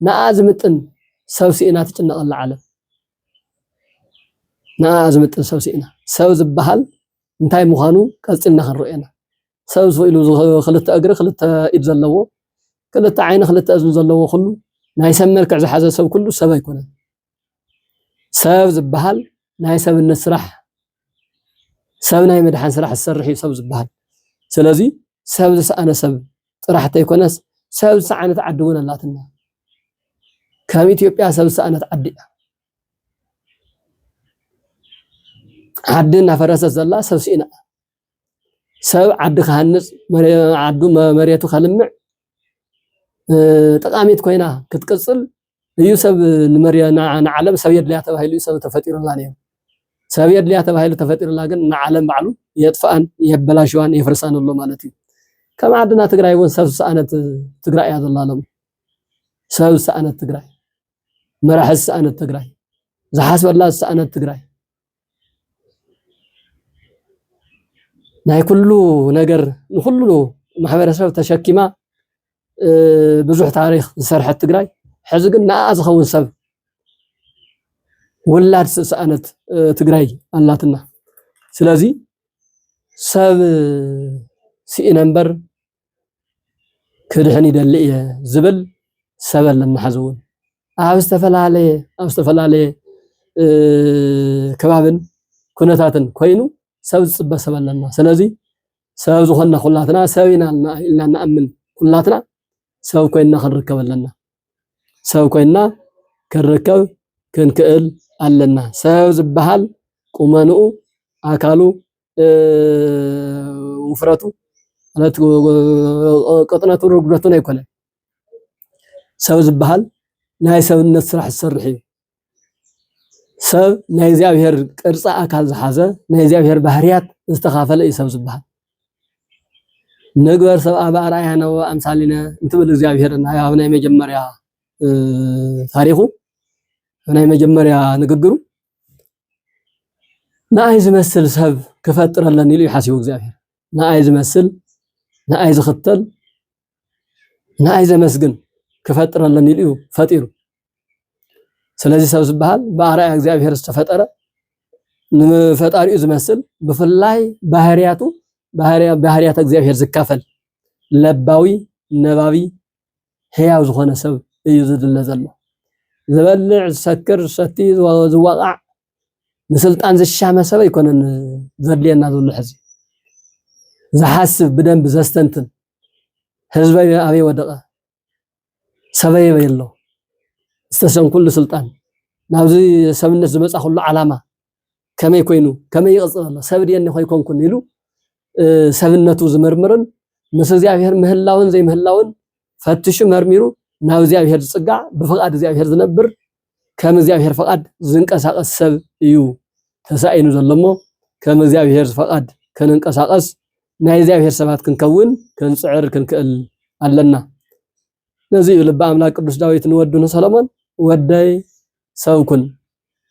ንኣኣ ዝምጥን ሰብ ስኢና ትጭነቐላ ዓለም። ንኣኣ ዝምጥን ሰብ ስኢና። ሰብ ዝበሃል እንታይ ምዃኑ ቀጺልና ክንርእዮ ኢና። ሰብ ስኢሉ ዝኽ-፣ ክልተ እግሪ፣ ክልተ ኢድ ዘለዎ፣ ክልተ ዓይኒ፣ ክልተ እዝኒ ዘለዎ ኩሉ፣ ናይ ሰብ መልክዕ ዝሓዘ ሰብ ኩሉ ሰብ ኣይኮነን። ሰብ ዝበሃል ናይ ሰብነት ስራሕ፣ ሰብ ናይ ምድሓን ስራሕ ዝሰርሕ እዩ ሰብ ዝበሃል። ስለዚ ሰብ ዝሰኣነ ሰብ ጥራሕ ተይኮነስ፣ ሰብ ዝሰኣነት ዓዲ እውን ኣላትና። ከም ኢትዮጵያ ሰብ ዝሰኣነት ዓዲ እያ። ዓዲ እናፈረሰት ዘላ ሰብ ስኢና እያ። ሰብ ዓዲ ክሃንጽ፣ መሬ-፣ ዓዱ መ-፣ መሬቱ ከልምዕ፣ እ፣ ጠቃሚት ኮይና ክትቅጽል እዩ። ሰብ ንመርያ-፣ ንዓ-፣ ንዓለም ሰብ የድልያ ተባሂሉ እዩ ሰብ ተፈጢሩላ ነይሩ። ሰብ የድልያ ተባሂሉ ተፈጢሩላ ግን ንዓለም ባዕሉ የጥፍኣን የበላሽዋን የፍርሳን ኣሎ ማለት እዩ። ከም ዓድና ትግራይ እውን ሰብ ዝሰኣነት ትግራይ እያ ዘላ ሎሚ። ሰብ ዝሰኣነት ትግራይ፣ መራሒ ዝሰኣነት ትግራይ፣ ዝሓስበላ ዝሰኣነት ትግራይ፣ ናይ ኩሉ ነገር ንኩሉ ማሕበረሰብ ተሸኪማ፣ እ፣ ብዙሕ ታሪኽ ዝሰርሐት ትግራይ፣ ሕዚ ግን ንኣኣ ዝኸውን ሰብ ውላድ ዝሰኣነት፣ እ፣ ትግራይ ኣላትና። ስለዚ ሰብ ስኢነ እምበር ክድሕን ይደሊ እየ ዝብል ሰብ ኣለና። ሕዚ እውን ኣብ ዝተፈላለየ፣ ኣብ ዝተፈላለየ፣ እ፣ ከባብን ኩነታትን ኮይኑ ሰብ ዝጽበ ሰብ ኣለና። ስለዚ ሰብ ዝኾንና ኩላትና ሰብ ኢና ኢልና፣ ኢልና ንኣምን ኩላትና ሰብ ኮይንና ክንርከብ ኣለና። ሰብ ኮይንና ክንርከብ ክንክእል ኣለና። ሰብ ዝበሃል ቁመንኡ፣ ኣካሉ፣ እ፣ ውፍረቱ ማለት ቅጥነቱ ርጉደቱን ኣይኮነን። ሰብ ዝበሃል ናይ ሰብነት ስራሕ ዝሰርሕ እዩ። ሰብ ናይ እግዚኣብሔር ቅርፂ ኣካል ዝሓዘ፣ ናይ እግዚኣብሔር ባህርያት ዝተኻፈለ እዩ ሰብ ዝበሃል። ንግበር ሰብኣ በኣርኣያነ ወበኣምሳሊነ እንትብል እግዚኣብሔር ኣብ ናይ መጀመርያ፣ እ፣ ታሪኹ፣ ኣብ ናይ መጀመርያ ንግግሩ፣ ንኣይ ዝመስል ሰብ ክፈጥር ኣለኒ ኢሉ እዩ ሓሲቡ እግዚኣብሔር። ንኣይ ዝመስል፣ ንኣይ ዝኽተል፣ ንኣይ ዘመስግን ክፈጥር ኣለኒ ኢሉ እዩ ፈጢሩ። ስለዚ ሰብ ዝበሃል ብኣርኣያ እግዚኣብሔር ዝተፈጠረ፣ ንፈጣሪኡ ዝመስል፣ ብፍላይ ባህርያቱ፣ ባህርያ-፣ ባህርያተ እግዚኣብሔር ዝካፈል፣ ለባዊ፣ ነባቢ፣ ህያው ዝኾነ ሰብ እዩ ዝድለ ዘሎ። ዝበልዕ፣ ዝሰክር፣ ዝሰቲ፣ ዝዋ-፣ ዝዋቃዕ፣ ንስልጣን ዝሻመ ሰብ ኣይኮነን ዘድልየና ዘሎ ሕዚ። ዝሓስብ፣ ብደንቢ ዘስተንትን፣ ህዝበይ ኣበይ ወደቐ፣ ሰበይ ኣበይ ኣሎ፣ ዝተሰንኩሉ ስልጣን፣ ናብዚ ሰብነት ዝመጻኹሉ ዓላማ ከመይ ኮይኑ፣ ከመይ ይቕጽል ኣሎ፣ ሰብ ድየኒ ኮይኮንኩን ኢሉ፣ እ፣ ሰብነቱ ዝምርምርን ምስ እግዚኣብሔር ምህላውን ዘይምህላውን ፈትሹ መርሚሩ ናብ እግዚኣብሔር ዝጽጋዕ፣ ብፍቓድ እግዚኣብሔር ዝነብር፣ ከም እግዚኣብሔር ፍቓድ ዝንቀሳቐስ ሰብ እዩ ተሳኢኑ ዘሎ እሞ፣ ከም እግዚኣብሔር ፍቓድ ክንንቀሳቐስ፣ ናይ እግዚኣብሔር ሰባት ክንከውን ክንጽዕር ክንክእል ኣለና። ነዚ እዩ ልበ ኣምላክ ቅዱስ ዳዊት ንወዱ ንሰሎሞን፣ "ወደይ ሰብ ኩን"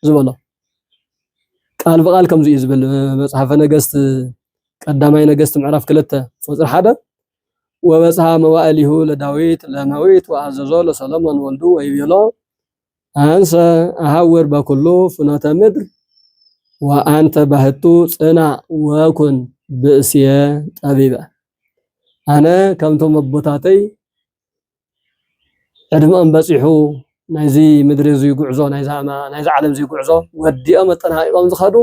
ዝበሎ። ቃል ብቃል ከምዚ እዩ ዝብል፣ መጽሓፈ ነገስት ቀዳማይ ነገስት ምዕራፍ ክልተ ቁጽሪ ሓደ፣ "ወበጽሐ መዋዕሊሁ ለዳዊት ለመዊት ወአዘዞ ለሰሎሞን ወልዱ ወይቤሎ፣ አንሰ አሐውር በኩሉ ፍኖተ ምድር ወአንተ ባህቱ ጽናዕ ወኩን ብእስየ ጠቢበ።" ኣነ ከምቶም ኣቦታተይ ዕድመኦም በጺሑ ናይዚ ምድሪ እዚ ጉዕዞ፣ ናይዛ፣ ናይዛ ዓለም እዚ ጉዕዞ ወዲኦም ኣጠናቒቖም ዝኸዱ፣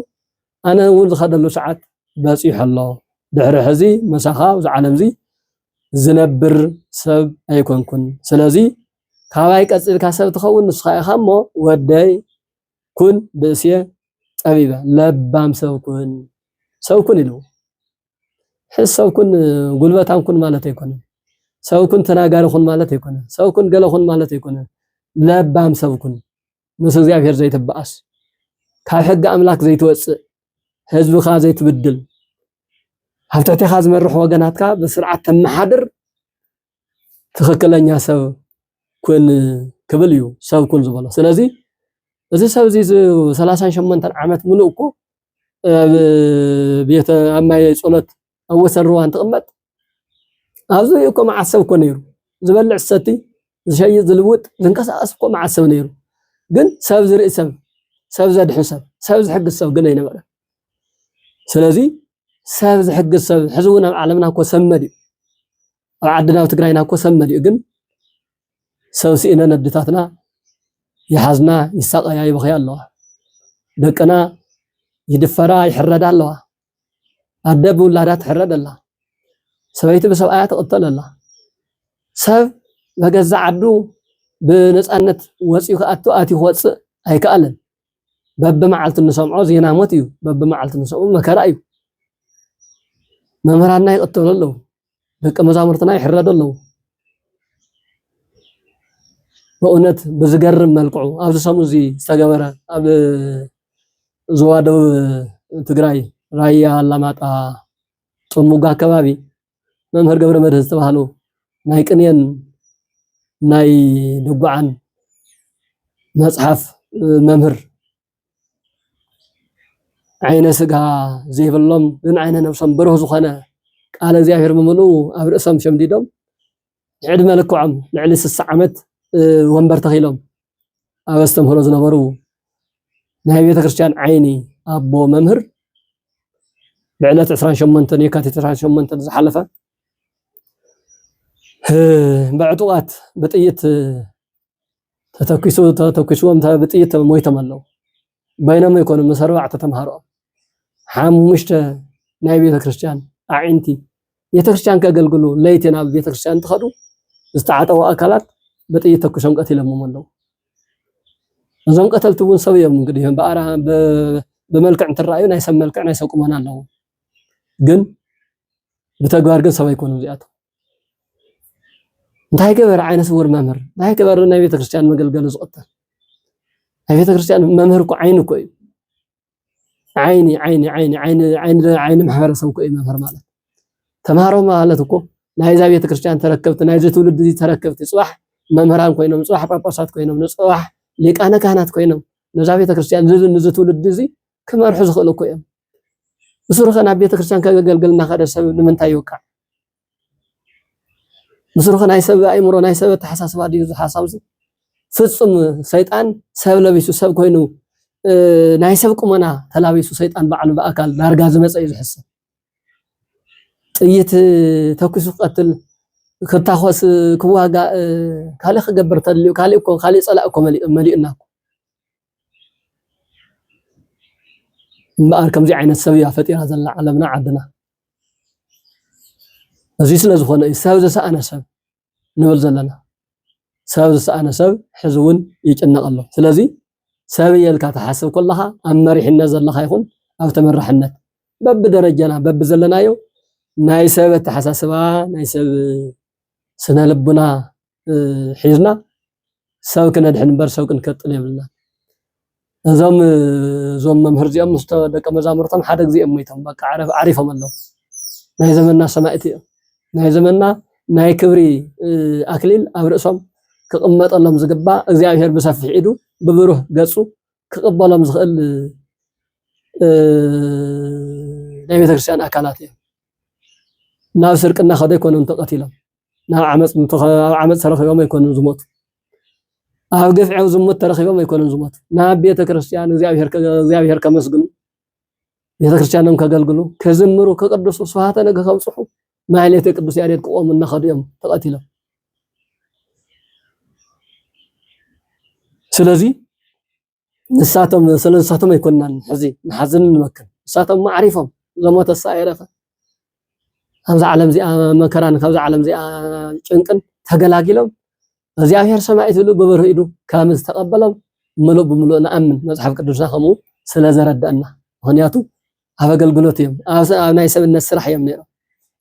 ኣነ እውን ዝኸደሉ ሰዓት በጺሑ ኣሎ። ድሕሪ ሕዚ ምሳኻ ኣብዚ ዓለም እዚ ዝነብር ሰብ ኣይኮንኩን። ስለዚ ካባይ ቀጺልካ ሰብ ትኸውን ንስኻ ኢኻ እሞ፣ ወደይ ኩን ብእስየ ጠቢበ፣ ለባም ሰብ ኩን፣ ሰብ ኩን ኢሉ። ሕዚ ሰብ ኩን ጉልበታም ኩን ማለት ኣይኮነን። ሰብ ኩን ተናጋሪ ኩን ማለት ኣይኮነን። ሰብ ኩን ገለ ኩን ማለት ኣይኮነን። ለባም ሰብ ኩን፣ ምስ እግዚኣብሔር ዘይትበኣስ፣ ካብ ሕጊ ኣምላክ ዘይትወጽእ፣ ህዝብኻ ዘይትብድል፣ ኣብ ትሕቴኻ ዝመርሑ ወገናትካ ብስርዓት ተመሓድር፣ ትኽክለኛ ሰብ ኩን ክብል እዩ ሰብ ኩን ዝበሎ። ስለዚ እዚ ሰብ እዚ እዚ ሰላሳን ሸሞንተን ዓመት ምሉእ እኮ ኣብ ቤተ፣ ኣብ ማይ ጸሎት ኣብ ወሰን ሩባ እንትቕመጥ፣ ኣብዚ እኮ መዓት ሰብ እኮ ነይሩ። ዝበልዕ ዝሰቲ፣ ዝሸይጥ ዝልውጥ ዝንቀሳቐስ እኮ መዓት ሰብ ነይሩ። ግን ሰብ ዝርኢ ሰብ፣ ሰብ ዘድሕን ሰብ፣ ሰብ ዝሕግዝ ሰብ ግን ኣይነበረን። ስለዚ ሰብ ዝሕግዝ ሰብ፣ ሕዚ እውን ኣብ ዓለምና እኮ ሰብ መሊኡ፣ ኣብ ዓድና ኣብ ትግራይና እኮ ሰብ መሊኡ፣ ግን ሰብ ስኢነን ኣዴታትና ይሓዝና፣ ይሳቐያ፣ ይበኽያ ኣለዋ። ደቅና ይድፈራ፣ ይሕረዳ ኣለዋ። ኣደ ብውላዳ ትሕረድ ኣላ። ሰበይቲ ብሰብኣያ ትቕተል ኣላ። ሰብ በገዛ ዓዱ ብነፃነት ወፂኡ ክኣቱ፣ ኣትዩ ክወፅእ ኣይከኣልን። በብመዓልቱ እንሰምዖ ዜና ሞት እዩ። በብመዓልቱ እንሰምዖ መከራ እዩ። መምህራንና ይቕተሉ ኣለዉ። ደቂ መዛሙርትና ይሕረዱ ኣለዉ። በእውነት ብዝገርም መልክዑ ኣብዚ ሰሙን እዚ ዝተገበረ ኣብ ዞባ ደቡብ ትግራይ ራያ ኣላማጣ ጥሙጋ ኣከባቢ መምህር ገብረ መድህን ዝተባህሉ ናይ ቅኔን ናይ ድጓዓን መጽሓፍ መምህር ዓይነ ስጋ ዘይብሎም ግን ዓይነ ነብሶም ብሩህ ዝኾነ ቃለ እግዚኣብሔር ብምልኡ ኣብ ርእሶም ሸምዲዶም ንዕድመ ልክዖም ልዕሊ ስሳ ዓመት ወንበር ተኺሎም ኣብ ኣስተምህሮ ዝነበሩ ናይ ቤተ ክርስቲያን ዓይኒ ኣቦ መምህር ብዕለት ዕስራን ሸሞንተን የካቲት ዕስራን ሸሞንተን ዝሓለፈ ብዕጡቓት ብጥይት ተተኪሱ ተተኪስዎም ብጥይት ሞይቶም ኣለዉ። በይኖም ኣይኮኑን፣ ምስ ኣርባዕተ ተምሃሮኦም ሓሙሽተ ናይ ቤተ ክርስቲያን ኣዒንቲ ቤተ ክርስቲያን ከገልግሉ ለይቲ ናብ ቤተ ክርስቲያን እንትኸዱ ዝተዓጠቑ ኣካላት ብጥይት ተኩሶም ቀቲሎሞም ኣለዉ። እዞም ቀተልቲ እውን ሰብ እዮም እንግዲህ ብኣራ ብመልክዕ እንትረኣዩ ናይ ሰብ መልክዕ ናይ ሰብ ቁመና ኣለዎም። ግን ብተግባር ግን ሰብ ኣይኮኑን እዚኣቶም። እንታይ ገበረ ዓይነ ስውር መምህር? እንታይ ገበረ ናይ ቤተክርስትያን መገልገሊ ዝቕተል? ናይ ቤተክርስትያን መምህር እኮ ዓይኒ እኮ እዩ። ዓይኒ ዓይኒ ዓይኒ ዓይኒ ዓይኒ ዓይኒ ማሕበረሰብ እኮ እዩ መምህር ማለት። ተምሃሮ ማለት እኮ ናይዛ ቤተክርስትያን ተረከብቲ፣ ናይዚ ትውልዲ እዚ ተረከብቲ፣ ጽባሕ መምህራን ኮይኖም፣ ጽባሕ ጳጳሳት ኮይኖም፣ ንጽባሕ ሊቃነ ካህናት ኮይኖም ነዛ ቤተክርስትያን እዚ ንዚ ትውልዲ እዚ ክመርሑ ዝኽእሉ እኮ እዮም። ብስሩ ኸ ናብ ቤተክርስትያን ከገልግል እናኸደ ሰብ ንምንታይ ይወቃዕ? ምስሩኸ ናይ ሰብ ኣእምሮ ናይ ሰብ ኣተሓሳስባ ድዩ ዝሓሳብ እዚ? ፍጹም ሰይጣን ሰብ ለቢሱ ሰብ ኮይኑ ናይ ሰብ ቁመና ተላቢሱ ሰይጣን ባዕሉ ብኣካል ዳርጋ ዝመጸ እዩ ዝሕሰብ። ጥይት ተኩሱ ክቀትል ክታኾስ ክዋጋእ ካልእ ክገብር ተልዩ ካልእ እኮ ካልእ ጸላእ እኮ መሊኡና እኮ። እምበኣር ከምዚ ዓይነት ሰብ እያ ፈጢራ ዘላ ዓለምና ዓድና። እዚ ስለ ዝኾነ እዩ ሰብ ዝሰኣነ ሰብ ንብል ዘለና። ሰብ ዝሰኣነ ሰብ ሕዚ እውን ይጭነቕ ኣሎ። ስለዚ ሰብ እየ ኢልካ ትሓስብ ከለኻ ኣብ መሪሕነት ዘለኻ ይኹን ኣብ ተመራሕነት በብደረጃና በብዘለናዮ ናይ ሰብ ኣተሓሳስባ ናይ ሰብ ስነ ልቡና ሒዝና ሰብ ክነድሕን እምበር ሰብ ክንከጥል የብልና። እዞም እዞም መምህር እዚኦም ምስ ደቂ መዛሙርቶም ሓደ ግዜ እዮም ሞይቶም። በቃ ዓሪፎም ኣለዉ። ናይ ዘመንና ሰማእቲ እዮም። ናይ ዘመንና ናይ ክብሪ ኣክሊል ኣብ ርእሶም ክቕመጠሎም ዝግባእ እግዚኣብሔር ብሰፊሕ ኢዱ ብብሩህ ገጹ ክቕበሎም ዝኽእል እ፣ ናይ ቤተክርስትያን ኣካላት እዮም። ናብ ስርቂ እናኸዱ ኣይኮኑን ተቐቲሎም። ናብ ዓመፅ እንተ-፣ ኣብ ዓመፅ ተረኺቦም ኣይኮኑን ዝሞቱ። ኣብ ግፍዒ፣ ኣብ ዝሙት ተረኺቦም ኣይኮኑን ዝሞቱ። ናብ ቤተክርስትያን እግዚኣብሔር ከ-፣ እግዚኣብሔር ከመስግኑ፣ ቤተክርስትያኖም ከገልግሉ፣ ክዝምሩ፣ ክቅድሱ፣ ስብሐተ ነግህ ከብጽሑ፣ ማሕሌተ ቅዱስ ያሬድ ክቆሙ እናኸዱ እዮም ተቐቲሎም። ስለዚ ንሳቶም፣ ስለ ንሳቶም ኣይኮንናን ሕዚ ንሓዝን ንመክን። ንሳቶም ማዕሪፎም፣ ዘሞተሳ ኣይረፈ። ካብዛ ዓለም እዚኣ መከራን ካብዛ ዓለም እዚኣ ጭንቅን ተገላጊሎም፣ እግዚኣብሔር ሰማይ ትብሉ ብብርህ ኢዱ ከም ዝተቐበሎም ምሉእ ብምሉእ ንኣምን። መጽሓፍ ቅዱስና ከምኡ ስለ ዘረደአና። ምኽንያቱ ኣብ ኣገልግሎት እዮም፣ ኣብ ሰ-፣ ኣብ ናይ ሰብነት ስራሕ እዮም ነይሮም፣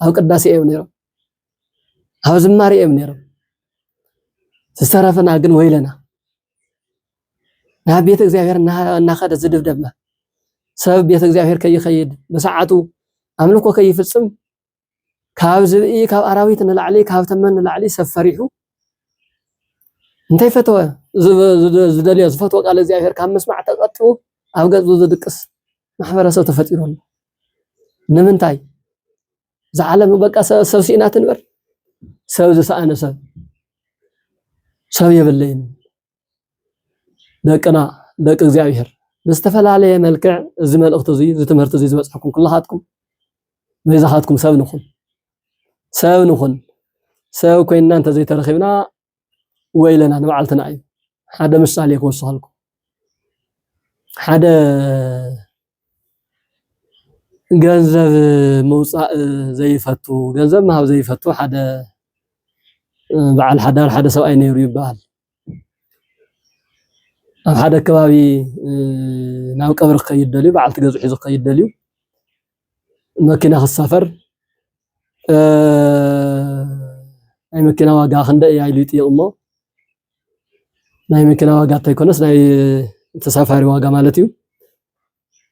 ኣብ ቅዳሴ እዮም ነይሮም፣ ኣብ ዝማሬ እዮም ነይሮም። ዝተረፈና ግን ወይለና። ናብ ቤተ እግዚኣብሔር እና-፣ እናኸደ ዝድብደብና። ሰብ ቤተ እግዚኣብሔር ከይኸይድ፣ ብሰዓቱ ኣምልኮ ከይፍጽም፣ ካብ ዝብኢ፣ ካብ ኣራዊት ንላዕሊ፣ ካብ ተመን ንላዕሊ ሰብ ፈሪሑ፣ እንተይፈተወ፣ ዝብ-፣ ዝደ-፣ ዝደልዮ፣ ዝፈትዎ ቃል እግዚኣብሔር ካብ ምስማዕ ተቐጥቡ፣ ኣብ ገጹ ዝድቅስ ማሕበረሰብ ተፈጢሩ ኣሎ። ንምንታይ? እዛ ዓለም በቃ ሰ-፣ ሰብ ስኢና ትንበር። ሰብ ዝሰኣነ ሰብ፣ ሰብ የብለይን። ደቅና፣ ደቂ እግዚኣብሔር፣ ብዝተፈላለየ መልክዕ እዚ መልእኽቲ እዚ፣ እዚ ትምህርቲ እዚ ዝበጽሐኩም ኩላኻትኩም፣ በይዛኻትኩም ሰብ ንኹን። ሰብ ንኹን። ሰብ ኮይንና እንተዘይተረኺብና ወይለና ንባዕልትና እዩ። ሓደ ምሳሌ ክወስኸልኩም። ሓደ ገንዘብ ምውጻእ ዘይፈቱ፣ ገንዘብ ምሃብ ዘይፈቱ ሓደ፣ እ፣ በዓል ሓዳር ሓደ ሰብኣይ ነይሩ ይበሃል። ኣብ ሓደ ከባቢ፣ እ፣ ናብ ቀብሪ ክኸይድ ደልዩ፣ በዓልቲ ገዝኡ ሒዙ ክኸይድ ደልዩ፣ መኪና ክሳፈር፣ እ፣ ናይ መኪና ዋጋ ክንደይ እያ ኢሉ ይጥይቕ እሞ፣ ናይ መኪና ዋጋ እንተይኮነስ ናይ ተሳፋሪ ዋጋ ማለት እዩ።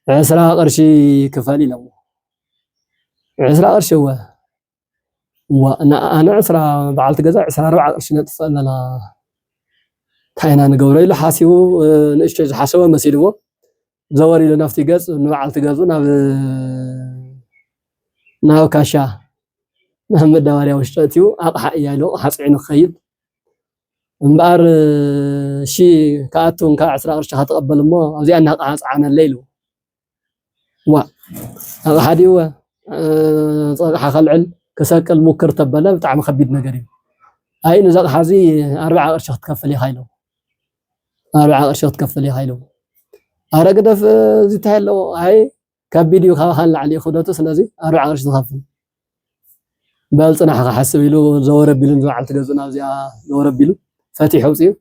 ዕስራ ቅርሺ ክፈል ኢሎሞ። ዕስራ ቅርሺ እወ። እዋ፣ እና ኣነ ዕስራ በዓልቲ ገዛ ዕስራ ኣርባዓ ቅርሺ ነጥፍእ ኣለና። እንታይ ኢና ንገብሮ ኢሉ ሓሲቡ፣ እ፣ ንእሽተይ ዝሓሰበ መሲልዎ። ዘወር ኢሉ ናብቲ ገጽ፣ ንበዓልቲ ገዝኡ ናብ፣ ናብ ካሻ፣ ናብ መዳበርያ ውሽጢ ኣእትዩ፣ ኣቕሓ እያ ኢሉ ኣቕሓ ጽዒኑ ክኸይድ። እምበኣር፣ እሺ፣ ክኣቱ እንካ ዕስራ ቅርሺ ክትቐበል እሞ፣ ኣብዚኣ እና ኣቕሓ ጽዓነለይ ኢሉ። ዋ፣ ኣቕሓ ድዩ? እ፣ ኣቕሓ ከልዕል፣ ክሰቅል ሙክር ተበለ፣ ብጣዕሚ ከቢድ ነገር እዩ። ኣይ፣ ነዚ ኣቕሓ እዚ ኣርብዓ ቅርሺ ክትከፍል ኢኻ ኢሉ። ኣርብዓ ቅርሺ ክትከፍል ኢኻ ኢሉ። ኣረ ግደፍ፣ እዚ እንታይ ኣለዎ? ኣይ፣ ከቢድ እዩ፣ ካባኻ ንላዕሊ እዩ ክብደቱ፣ ስለዚ ኣርብዓ ቅርሺ ትኸፍል። በል ጽናሕ ክሓስብ ኢሉ ዘወር ኣቢሉ፣ ንበዓልቲ ገዝኡ ናብዚኣ ዘወር ኣቢሉ፣ ፈቲሑ ኣውጺኡ፣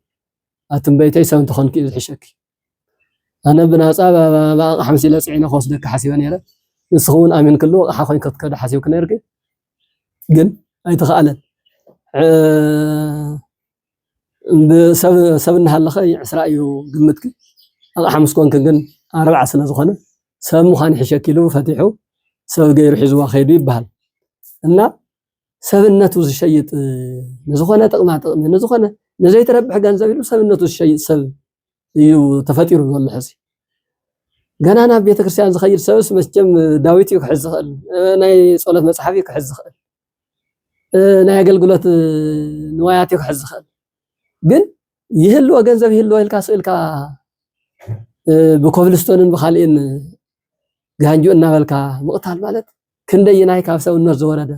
ኣቲ እምበይተይ ሰብ እንተኾንኪ እዩ ዝሕሸኪ። ኣነ ብናጻ ብ-፣ ብ-፣ ብኣቕሓ መሲለ ጽዒነ ክወስደኪ ሓሲበ ነይረ። ንስኺ እውን ኣሚንክሉ ኣቕሓ ኮይንኪ ክትከዲ ሓሲብኪ ነይርኪ። ግን ኣይተኻእለን። ዕ-፣ ብሰብ፣ ሰብ እናሃለኸ ዕስራ እዩ ግምትኪ። ኣቕሓ ምስ ኮንኪ ግን ኣርብዓ ስለ ዝኾነ ሰብ ምዃን ይሕሸኪ ኢሉ ፈቲሑ ሰብ ገይሩ ሒዝዋ ከይዱ ይበሃል። እና ሰብነቱ ዝሸይጥ፣ ንዝኾነ ጥቕማ ጥቕሚ፣ ንዝኾነ ንዘይትረብሕ ገንዘብ ኢሉ ሰብነቱ ዝሸይጥ ሰብ እዩ ተፈጢሩ ዘሎ ሕዚ። ገና ናብ ቤተክርስትያን ዝኸይድ ሰብስ መቸም ዳዊት እዩ ክሕዝ ዝኽእል፣ እ፣ ናይ ጸሎት መጽሓፍ እዩ ክሕዝ ዝኽእል፣ እ፣ ናይ ኣገልግሎት፣ እ፣ ንዋያት እዩ ክሕዝ ዝኽእል። ግን ይህልዎ፣ ገንዘብ ይህልዎ ኢልካ ስኢልካ፣ እ፣ ብኮብልስቶንን ብኻልእን ጋንጁ እናበልካ ምቕታል ማለት ክንደይናይ ካብ ሰብነት ዝወረደ፣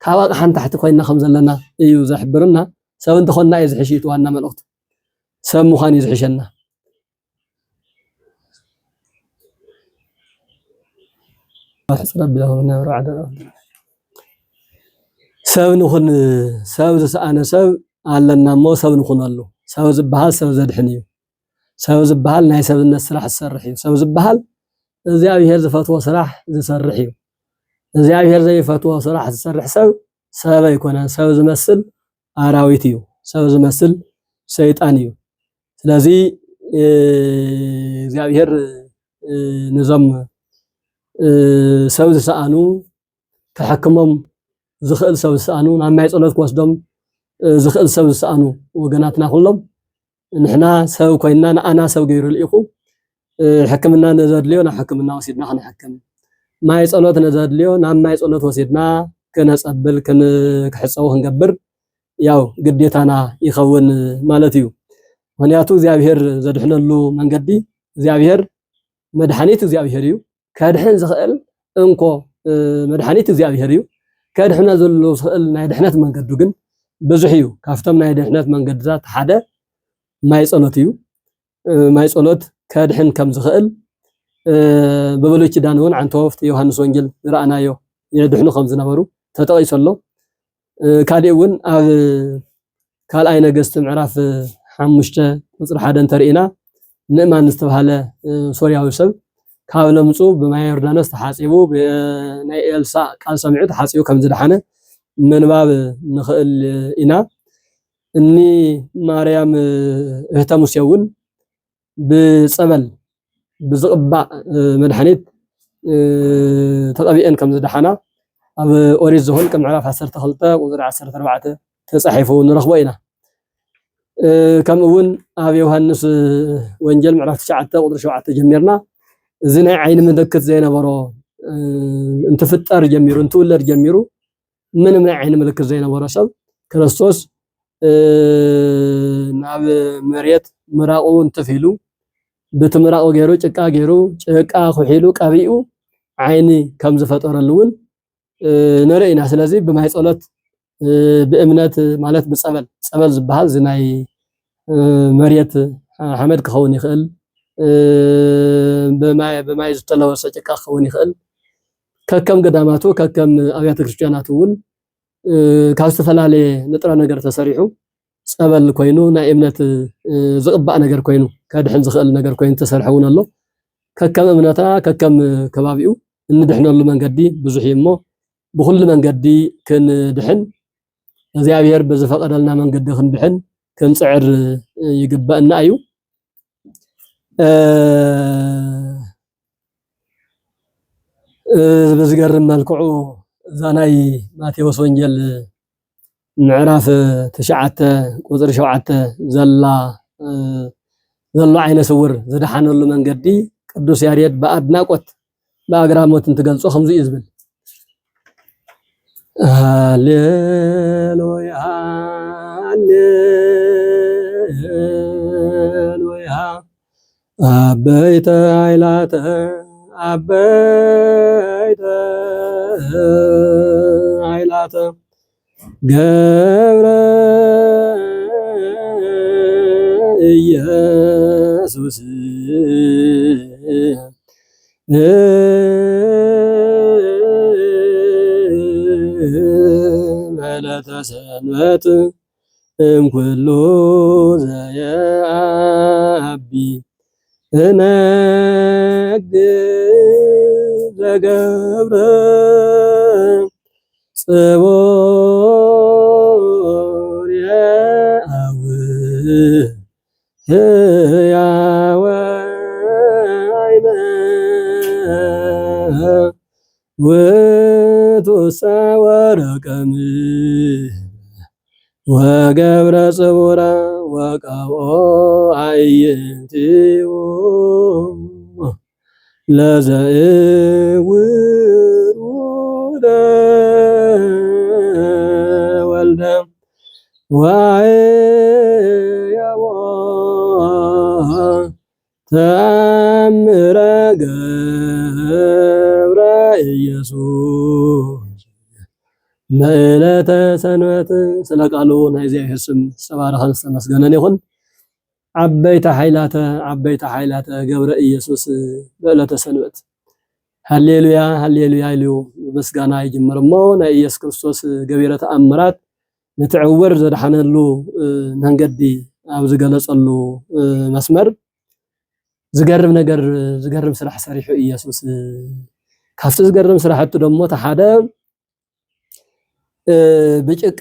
ካብ ኣቕሓ ንታሕቲ ኮይንና ከም ዘለና እዩ ዘሕብርና። ሰብ እንተኾንና እዩ ዝሕሽ፣ እቲ ዋና መልእኽቱ። ሰብ ምዃን እዩ ዝሕሸና። ሕጽር ኣቢሎም ነብሩ ዓደራ። ሰብ ንኹን፣ ሰብ ዝሰኣነ ሰብ ኣለና እሞ ሰብ ንኹነሉ። ሰብ ዝበሃል ሰብ ዘድሕን እዩ። ሰብ ዝበሃል ናይ ሰብነት ስራሕ ዝሰርሕ እዩ። ሰብ ዝበሃል እግዚኣብሔር ዝፈትዎ ስራሕ ዝሰርሕ እዩ። እግዚኣብሔር ዘይፈትዎ ስራሕ ዝሰርሕ ሰብ ሰብ ኣይኮነን። ሰብ ዝመስል ኣራዊት እዩ። ሰብ ዝመስል ሰይጣን እዩ። ስለዚ፣ እ፣ እግዚኣብሔር፣ እ፣ ነዞም፣ እ፣ ሰብ ዝሰኣኑ ክሕክሞም ዝኽእል ሰብ ዝሰኣኑ፣ ናብ ማይ ጸሎት ክወስዶም፣ እ፣ ዝኽእል ሰብ ዝሰኣኑ ወገናትና ኩሎም፣ ንሕና ሰብ ኮይንና ንኣና ሰብ ገይሩ ልኢኹ፣ ሕክምና ነዘድልዮ ናብ ሕክምና ወሲድና ክንሕክም፣ ማይ ጸሎት ነዘድልዮ ናብ ማይ ጸሎት ወሲድና ክነጸብል ክሕጸቡ ክንገብር ያው ግዴታና ይኸውን ማለት እዩ። ምኽንያቱ እግዚኣብሔር ዘድሕነሉ መንገዲ፣ እግዚኣብሔር መድሓኒት እግዚኣብሔር እዩ። ከድሕን ዝኽእል እንኮ መድሓኒት እግዚኣብሔር እዩ። ከድሕነሉ ዝኽእል ናይ ድሕነት መንገዱ ግን ብዙሕ እዩ። ካብቶም ናይ ድሕነት መንገድታት ሓደ ማይ ጸሎት እዩ። ማይ ጸሎት ከድሕን ከም ዝኽእል ብብሉይ ኪዳን እውን ዓንተወፍቲ ዮሃንስ ወንጌል ዝረኣናዮ የድሕኑ ከም ዝነበሩ ተጠቒሱ ኣሎ። ካልእ እውን ኣብ ካልኣይ ነገስቲ ምዕራፍ ሓሙሽተ ቁፅሪ ሓደ እንተርኢና፣ ንእማን ዝተባሃለ ሶርያዊ ሰብ ካብ ለምፁ ብማይ ዮርዳኖስ ተሓፂቡ፣ ናይ ኤልሳ ቃል ሰሚዑ ተሓፂቡ ከም ዝደሓነ ምንባብ ንኽእል ኢና። እኒ ማርያም እህተ ሙሴ እውን ብፀበል ብዝቕባእ መድሓኒት ተቐቢአን ከም ዝደሓና ኣብ ኦሪት ዘኍልቍ ምዕራፍ ዓሰርተ ክልተ ቁፅሪ ዓሰርተ ኣርባዕተ ተፃሒፉ ንረኽቦ ኢና። ከምኡ እውን ኣብ ዮሃንስ ወንጌል ምዕራፍ ትሽዓተ ቁፅሪ ሸውዓተ ጀሚርና እዚ ናይ ዓይኒ ምልክት ዘይነበሮ እንትፍጠር ጀሚሩ እንትውለድ ጀሚሩ ምንም ናይ ዓይኒ ምልክት ዘይነበሮ ሰብ ክርስቶስ ናብ መሬት ምራቑ እንትፍ ኢሉ ብቲ ምራቑ ገይሩ ጭቃ ገይሩ ጭቃ ኩሒሉ ቀቢኡ ዓይኒ ከም ዝፈጠረሉ እውን ንርኢ ኢና። ስለዚ ብማይ ጸሎት ብእምነት ማለት ብጸበል፣ ጸበል ዝበሃል እዚ ናይ መሬት ሓመድ ክኸውን ይኽእል፣ ብማይ ዝተለወሰ ጭቃ ክኸውን ይኽእል። ከከም ገዳማቱ ከከም ኣብያተ ክርስቲያናት እውን ካብ ዝተፈላለየ ንጥረ ነገር ተሰሪሑ ጸበል ኮይኑ ናይ እምነት ዝቕባእ ነገር ኮይኑ ከድሕን ዝኽእል ነገር ኮይኑ ተሰርሐ እውን ኣሎ። ከከም እምነትና ከከም ከባቢኡ እንድሕነሉ መንገዲ ብዙሕ እዩ እሞ ብኹሉ መንገዲ ክንድሕን እግዚኣብሔር ብዝፈቐደልና መንገዲ ክንድሕን ክንጽዕር ይግበእና እዩ። ብዝገርም መልክዑ እዛ ናይ ማቴዎስ ወንጌል ምዕራፍ ትሽዓተ ቁፅሪ ሸውዓተ ዘላ ዘሎ ዓይነ ስውር ዝደሓነሉ መንገዲ ቅዱስ ያሬድ ብኣድናቆት ብኣግራሞት እንትገልጾ ከምዚ እዩ ዝብል። ሃሌሉያ ሃሌሉያ ኣበይተ ኃይላተ ኣበይተ ኃይላተ ገብረ ኢየሱስ በዕለተ ሰንበት እምኩሉ ዘየአቢ እነግር ዘገብረ ጽቡር የአዊ ህያወ አይመ ውእቱሰ ወረቀም ወገብረ ጽቡረ ወቀብኦ አዕይንቲሁ ለዘእውር ወደ ወልደ ወአየቦ ተአምረ ገብረ ኢየሱስ በዕለተ ሰንበት። ስለ ቃሉ ናይ እግዚኣብሔር ስም ዝተባረኸን ዝተመስገነን ይኹን። ዓበይተ ሓይላተ ዓበይተ ሓይላተ ገብረ ኢየሱስ በዕለተ ሰንበት። ሃሌሉያ ሃሌሉያ ኢሉ ምስጋና ይጅምር እሞ ናይ ኢየሱስ ክርስቶስ ገቢረ ተኣምራት ነቲ ዕውር ዘድሓነሉ መንገዲ ኣብ ዝገለጸሉ መስመር ዝገርም ነገር ዝገርም ስራሕ ሰሪሑ ኢየሱስ። ካብቲ ዝገርም ስራሕቱ ደሞ እቲ ሓደ ብጭቃ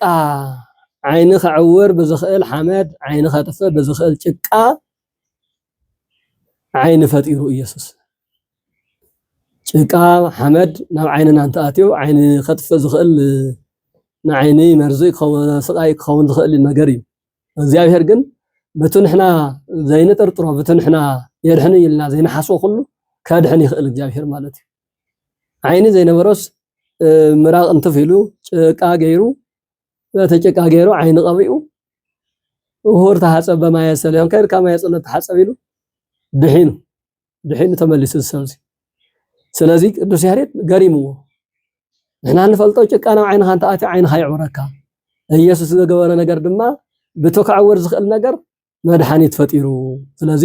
ዓይኒ ከዕውር ብዝኽእል ሓመድ ዓይኒ ከጥፍእ ብዝኽእል ጭቃ ዓይኒ ፈጢሩ ኢየሱስ። ጭቃ ሓመድ ናብ ዓይንና እንተኣትዩ ዓይኒ ከጥፍእ ዝኽእል ንዓይኒ መርዚ ክኸውን ስቃይ ክኸውን ዝኽእል ነገር እዩ። እግዚኣብሔር ግን በቲ ንሕና ዘይንጥርጥሮ በቲ ንሕና የድሕን ኢልና ዘይንሓስቦ ኩሉ ከድሕን ይኽእል እግዚኣብሔር ማለት እዩ። ዓይኒ ዘይነበሮስ ምራቕ እንትፍ ኢሉ ጭቃ ገይሩ፣ በቲ ጭቃ ገይሩ ዓይኒ ቀቢኡ፣ ውሁር ተሓጸብ በማየ ሰሊሆም ከይድካ ማየ ጸሎት ተሓጸብ ኢሉ ድሒኑ ድሒኑ ተመሊሱ ዝሰብዚ። ስለዚ ቅዱስ ያሬድ ገሪምዎ፣ ንሕና ንፈልጦ ጭቃ ናብ ዓይንኻ እንተኣትዩ ዓይንኻ ይዕወረካ። ኢየሱስ ዝገበረ ነገር ድማ ብቲ ክዕወር ዝኽእል ነገር መድሓኒት ፈጢሩ። ስለዚ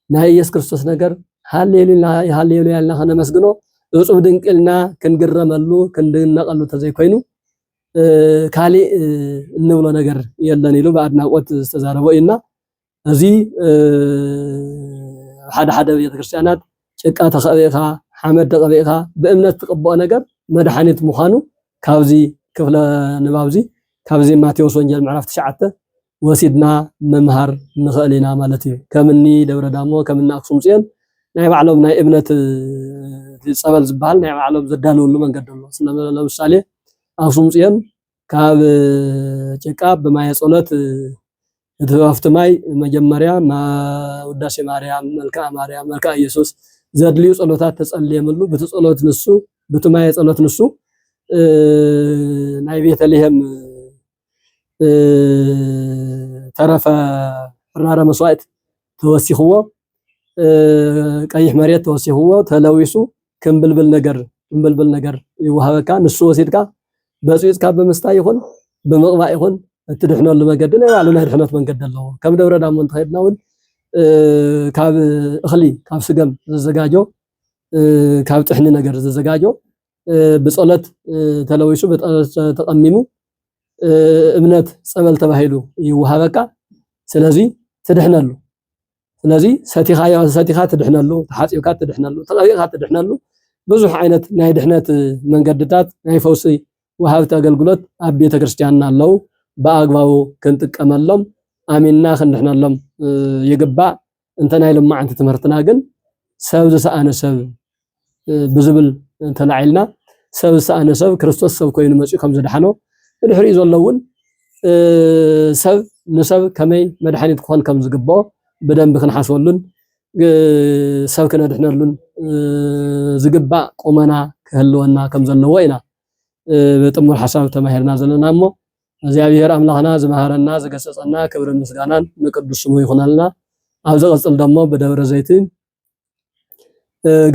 ናይ ኢየሱስ ክርስቶስ ነገር ሃሌሉያ ሃሌሉያ ኢልና ከነመስግኖ፣ እጹብ ድንቅ ኢልና ክንግረመሉ ክንድነቐሉ ተዘይኮይኑ፣ ካልእ እንብሎ ነገር የለን ኢሉ ብኣድናቆት ዝተዛረቦ እዩና። እዚ ሓደ ሓደ ቤተክርስትያናት ጭቃ ተቐቢእካ ሓመድ ተቐቢእካ ብእምነት ትቕብኦ ነገር መድሓኒት ምዃኑ ካብዚ ክፍለ ንባብ እዚ ካብዚ ማቴዎስ ወንጌል ምዕራፍ ትሽዓተ ወሲድና ምምሃር ንኽእል ኢና ማለት እዩ። ከምኒ ደብረ ዳሞ ከምኒ ኣክሱም ፅዮን ናይ ባዕሎም ናይ እምነት ጸበል ዝበሃል ናይ ባዕሎም ዘዳልውሉ መንገዲ ኣሎ። ለምሳሌ ኣክሱም ፅዮን ካብ ጭቃ ብማየ ጸሎት እቲ ኣብቲ ማይ መጀመርያ ውዳሴ ማርያም፣ መልክኣ ማርያም፣ መልክኣ ኢየሱስ ዘድልዩ ጸሎታት ተጸልየምሉ ብቲ ጸሎት ንሱ ብቲ ማየ ጸሎት ንሱ ናይ ቤተልሔም ተረፈ ሕራረ መስዋዕት ተወሲኽዎ፣ ቀይሕ መሬት ተወሲኽዎ፣ ተለዊሱ ክምብልብል ነገር ክምብልብል ነገር ይወሃበካ። ንሱ ወሲድካ በፅቢፅካ ብምስታይ ይኹን ብምቕባእ ይኹን እትድሕነሉ መገዲ ናይ ባዕሉ ናይ ድሕነት መንገዲ ኣለዎ። ከም ደብረ ዳሞ እንተኸድና እውን ካብ እኽሊ ካብ ስገም ዝዘጋጆ ካብ ጥሕኒ ነገር ዝዘጋጆ ብጸሎት ተለዊሱ ብጸሎት ተቐሚሙ እምነት ጸበል ተባሂሉ ይወሃበካ። ስለዚ ትድሕነሉ። ስለዚ ሰቲኻ ትድሕነሉ፣ ተሓጺብካ ትድሕነሉ፣ ተቐቢእካ ትድሕነሉ ብዙሕ ዓይነት ናይ ድሕነት መንገድታት ናይ ፈውሲ ወሃብቲ ኣገልግሎት ኣብ ቤተ ክርስቲያንና ኣለዉ። ብኣግባቡ ክንጥቀመሎም ኣሚንና ክንድሕነሎም ይግባእ። እንተ ናይ ሎማዓንቲ ትምህርትና ግን ሰብ ዝሰኣነ ሰብ ብዝብል እንተላዒልና ሰብ ዝሰኣነ ሰብ ክርስቶስ ሰብ ኮይኑ መፂኡ ከም ዝደሓኖ ብድሕሪኡ ዘሎ እውን ሰብ ንሰብ ከመይ መድሓኒት ክኾን ከም ዝግብኦ ብደንቢ ክንሓስበሉን ሰብ ክነድሕነሉን ዝግባእ ቁመና ክህልወና ከም ዘለዎ ኢና ብጥሙር ሓሳብ ተማሂርና ዘለና እሞ እግዚኣብሔር ኣምላኽና ዝመሃረና ዝገሰጸና ክብርን ምስጋናን ንቅዱስ ስሙ ይኹነልና። ኣብ ዝቐጽል ደሞ ብደብረ ዘይትን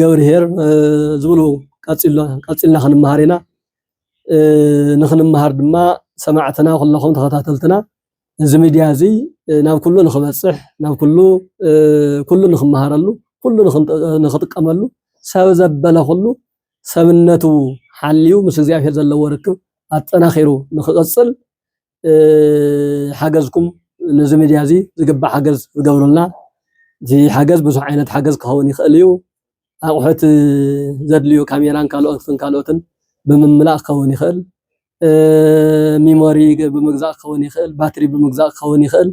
ገብርሄር ዝብሉ ቀጺልና ክንመሃር ኢና። ንክንመሃር ድማ ሰማዕትና ኩለኹም ተኸታተልትና እዚ ሚድያ እዚ ናብ ኩሉ ንክበፅሕ ናብ ኩሉ ኩሉ ንክመሃረሉ ኩሉ ንክጥቀመሉ ሰብ ዘበለ ኩሉ ሰብነቱ ሓልዩ ምስ እግዚኣብሔር ዘለዎ ርክብ ኣጠናኺሩ ንክቕፅል ሓገዝኩም ነዚ ሚድያ እዚ ዝግባእ ሓገዝ ዝገብሩልና። እቲ ሓገዝ ብዙሕ ዓይነት ሓገዝ ክኸውን ይኽእል እዩ። ኣቑሑት ዘድልዩ ካሜራን ካልኦትን ካልኦትን ብምምላእ ክኸውን ይኽእል። ሚሞሪ ብምግዛእ ክኸውን ይኽእል፣ ባትሪ ብምግዛእ ክኸውን ይኽእል።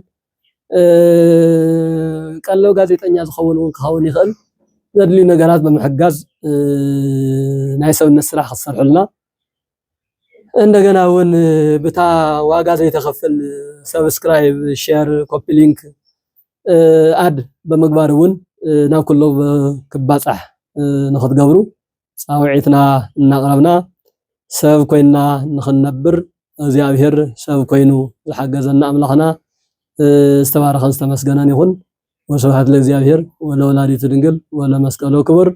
ቀለብ ጋዜጠኛ ዝኸውን እውን ክኸውን ይኽእል። ዘድልዩ ነገራት ብምሕጋዝ ናይ ሰብነት ስራሕ ክትሰርሑልና እንደገና እውን ብታ ዋጋ ዘይተኸፍል ሰብስክራይብ፣ ሼር፣ ኮፒ ሊንክ፣ ኣድ ብምግባር እውን ናብ ኩሎ ክባፃሕ ንክትገብሩ ፃውዒትና እናቕረብና ሰብ ኮይንና ንክንነብር እግዚኣብሔር ሰብ ኮይኑ ዝሓገዘና ኣምላኽና ዝተባረኸን ዝተመስገነን ይኹን። ወስብሐት ለእግዚኣብሔር ወለወላዲቱ ድንግል ወለመስቀሉ ክቡር።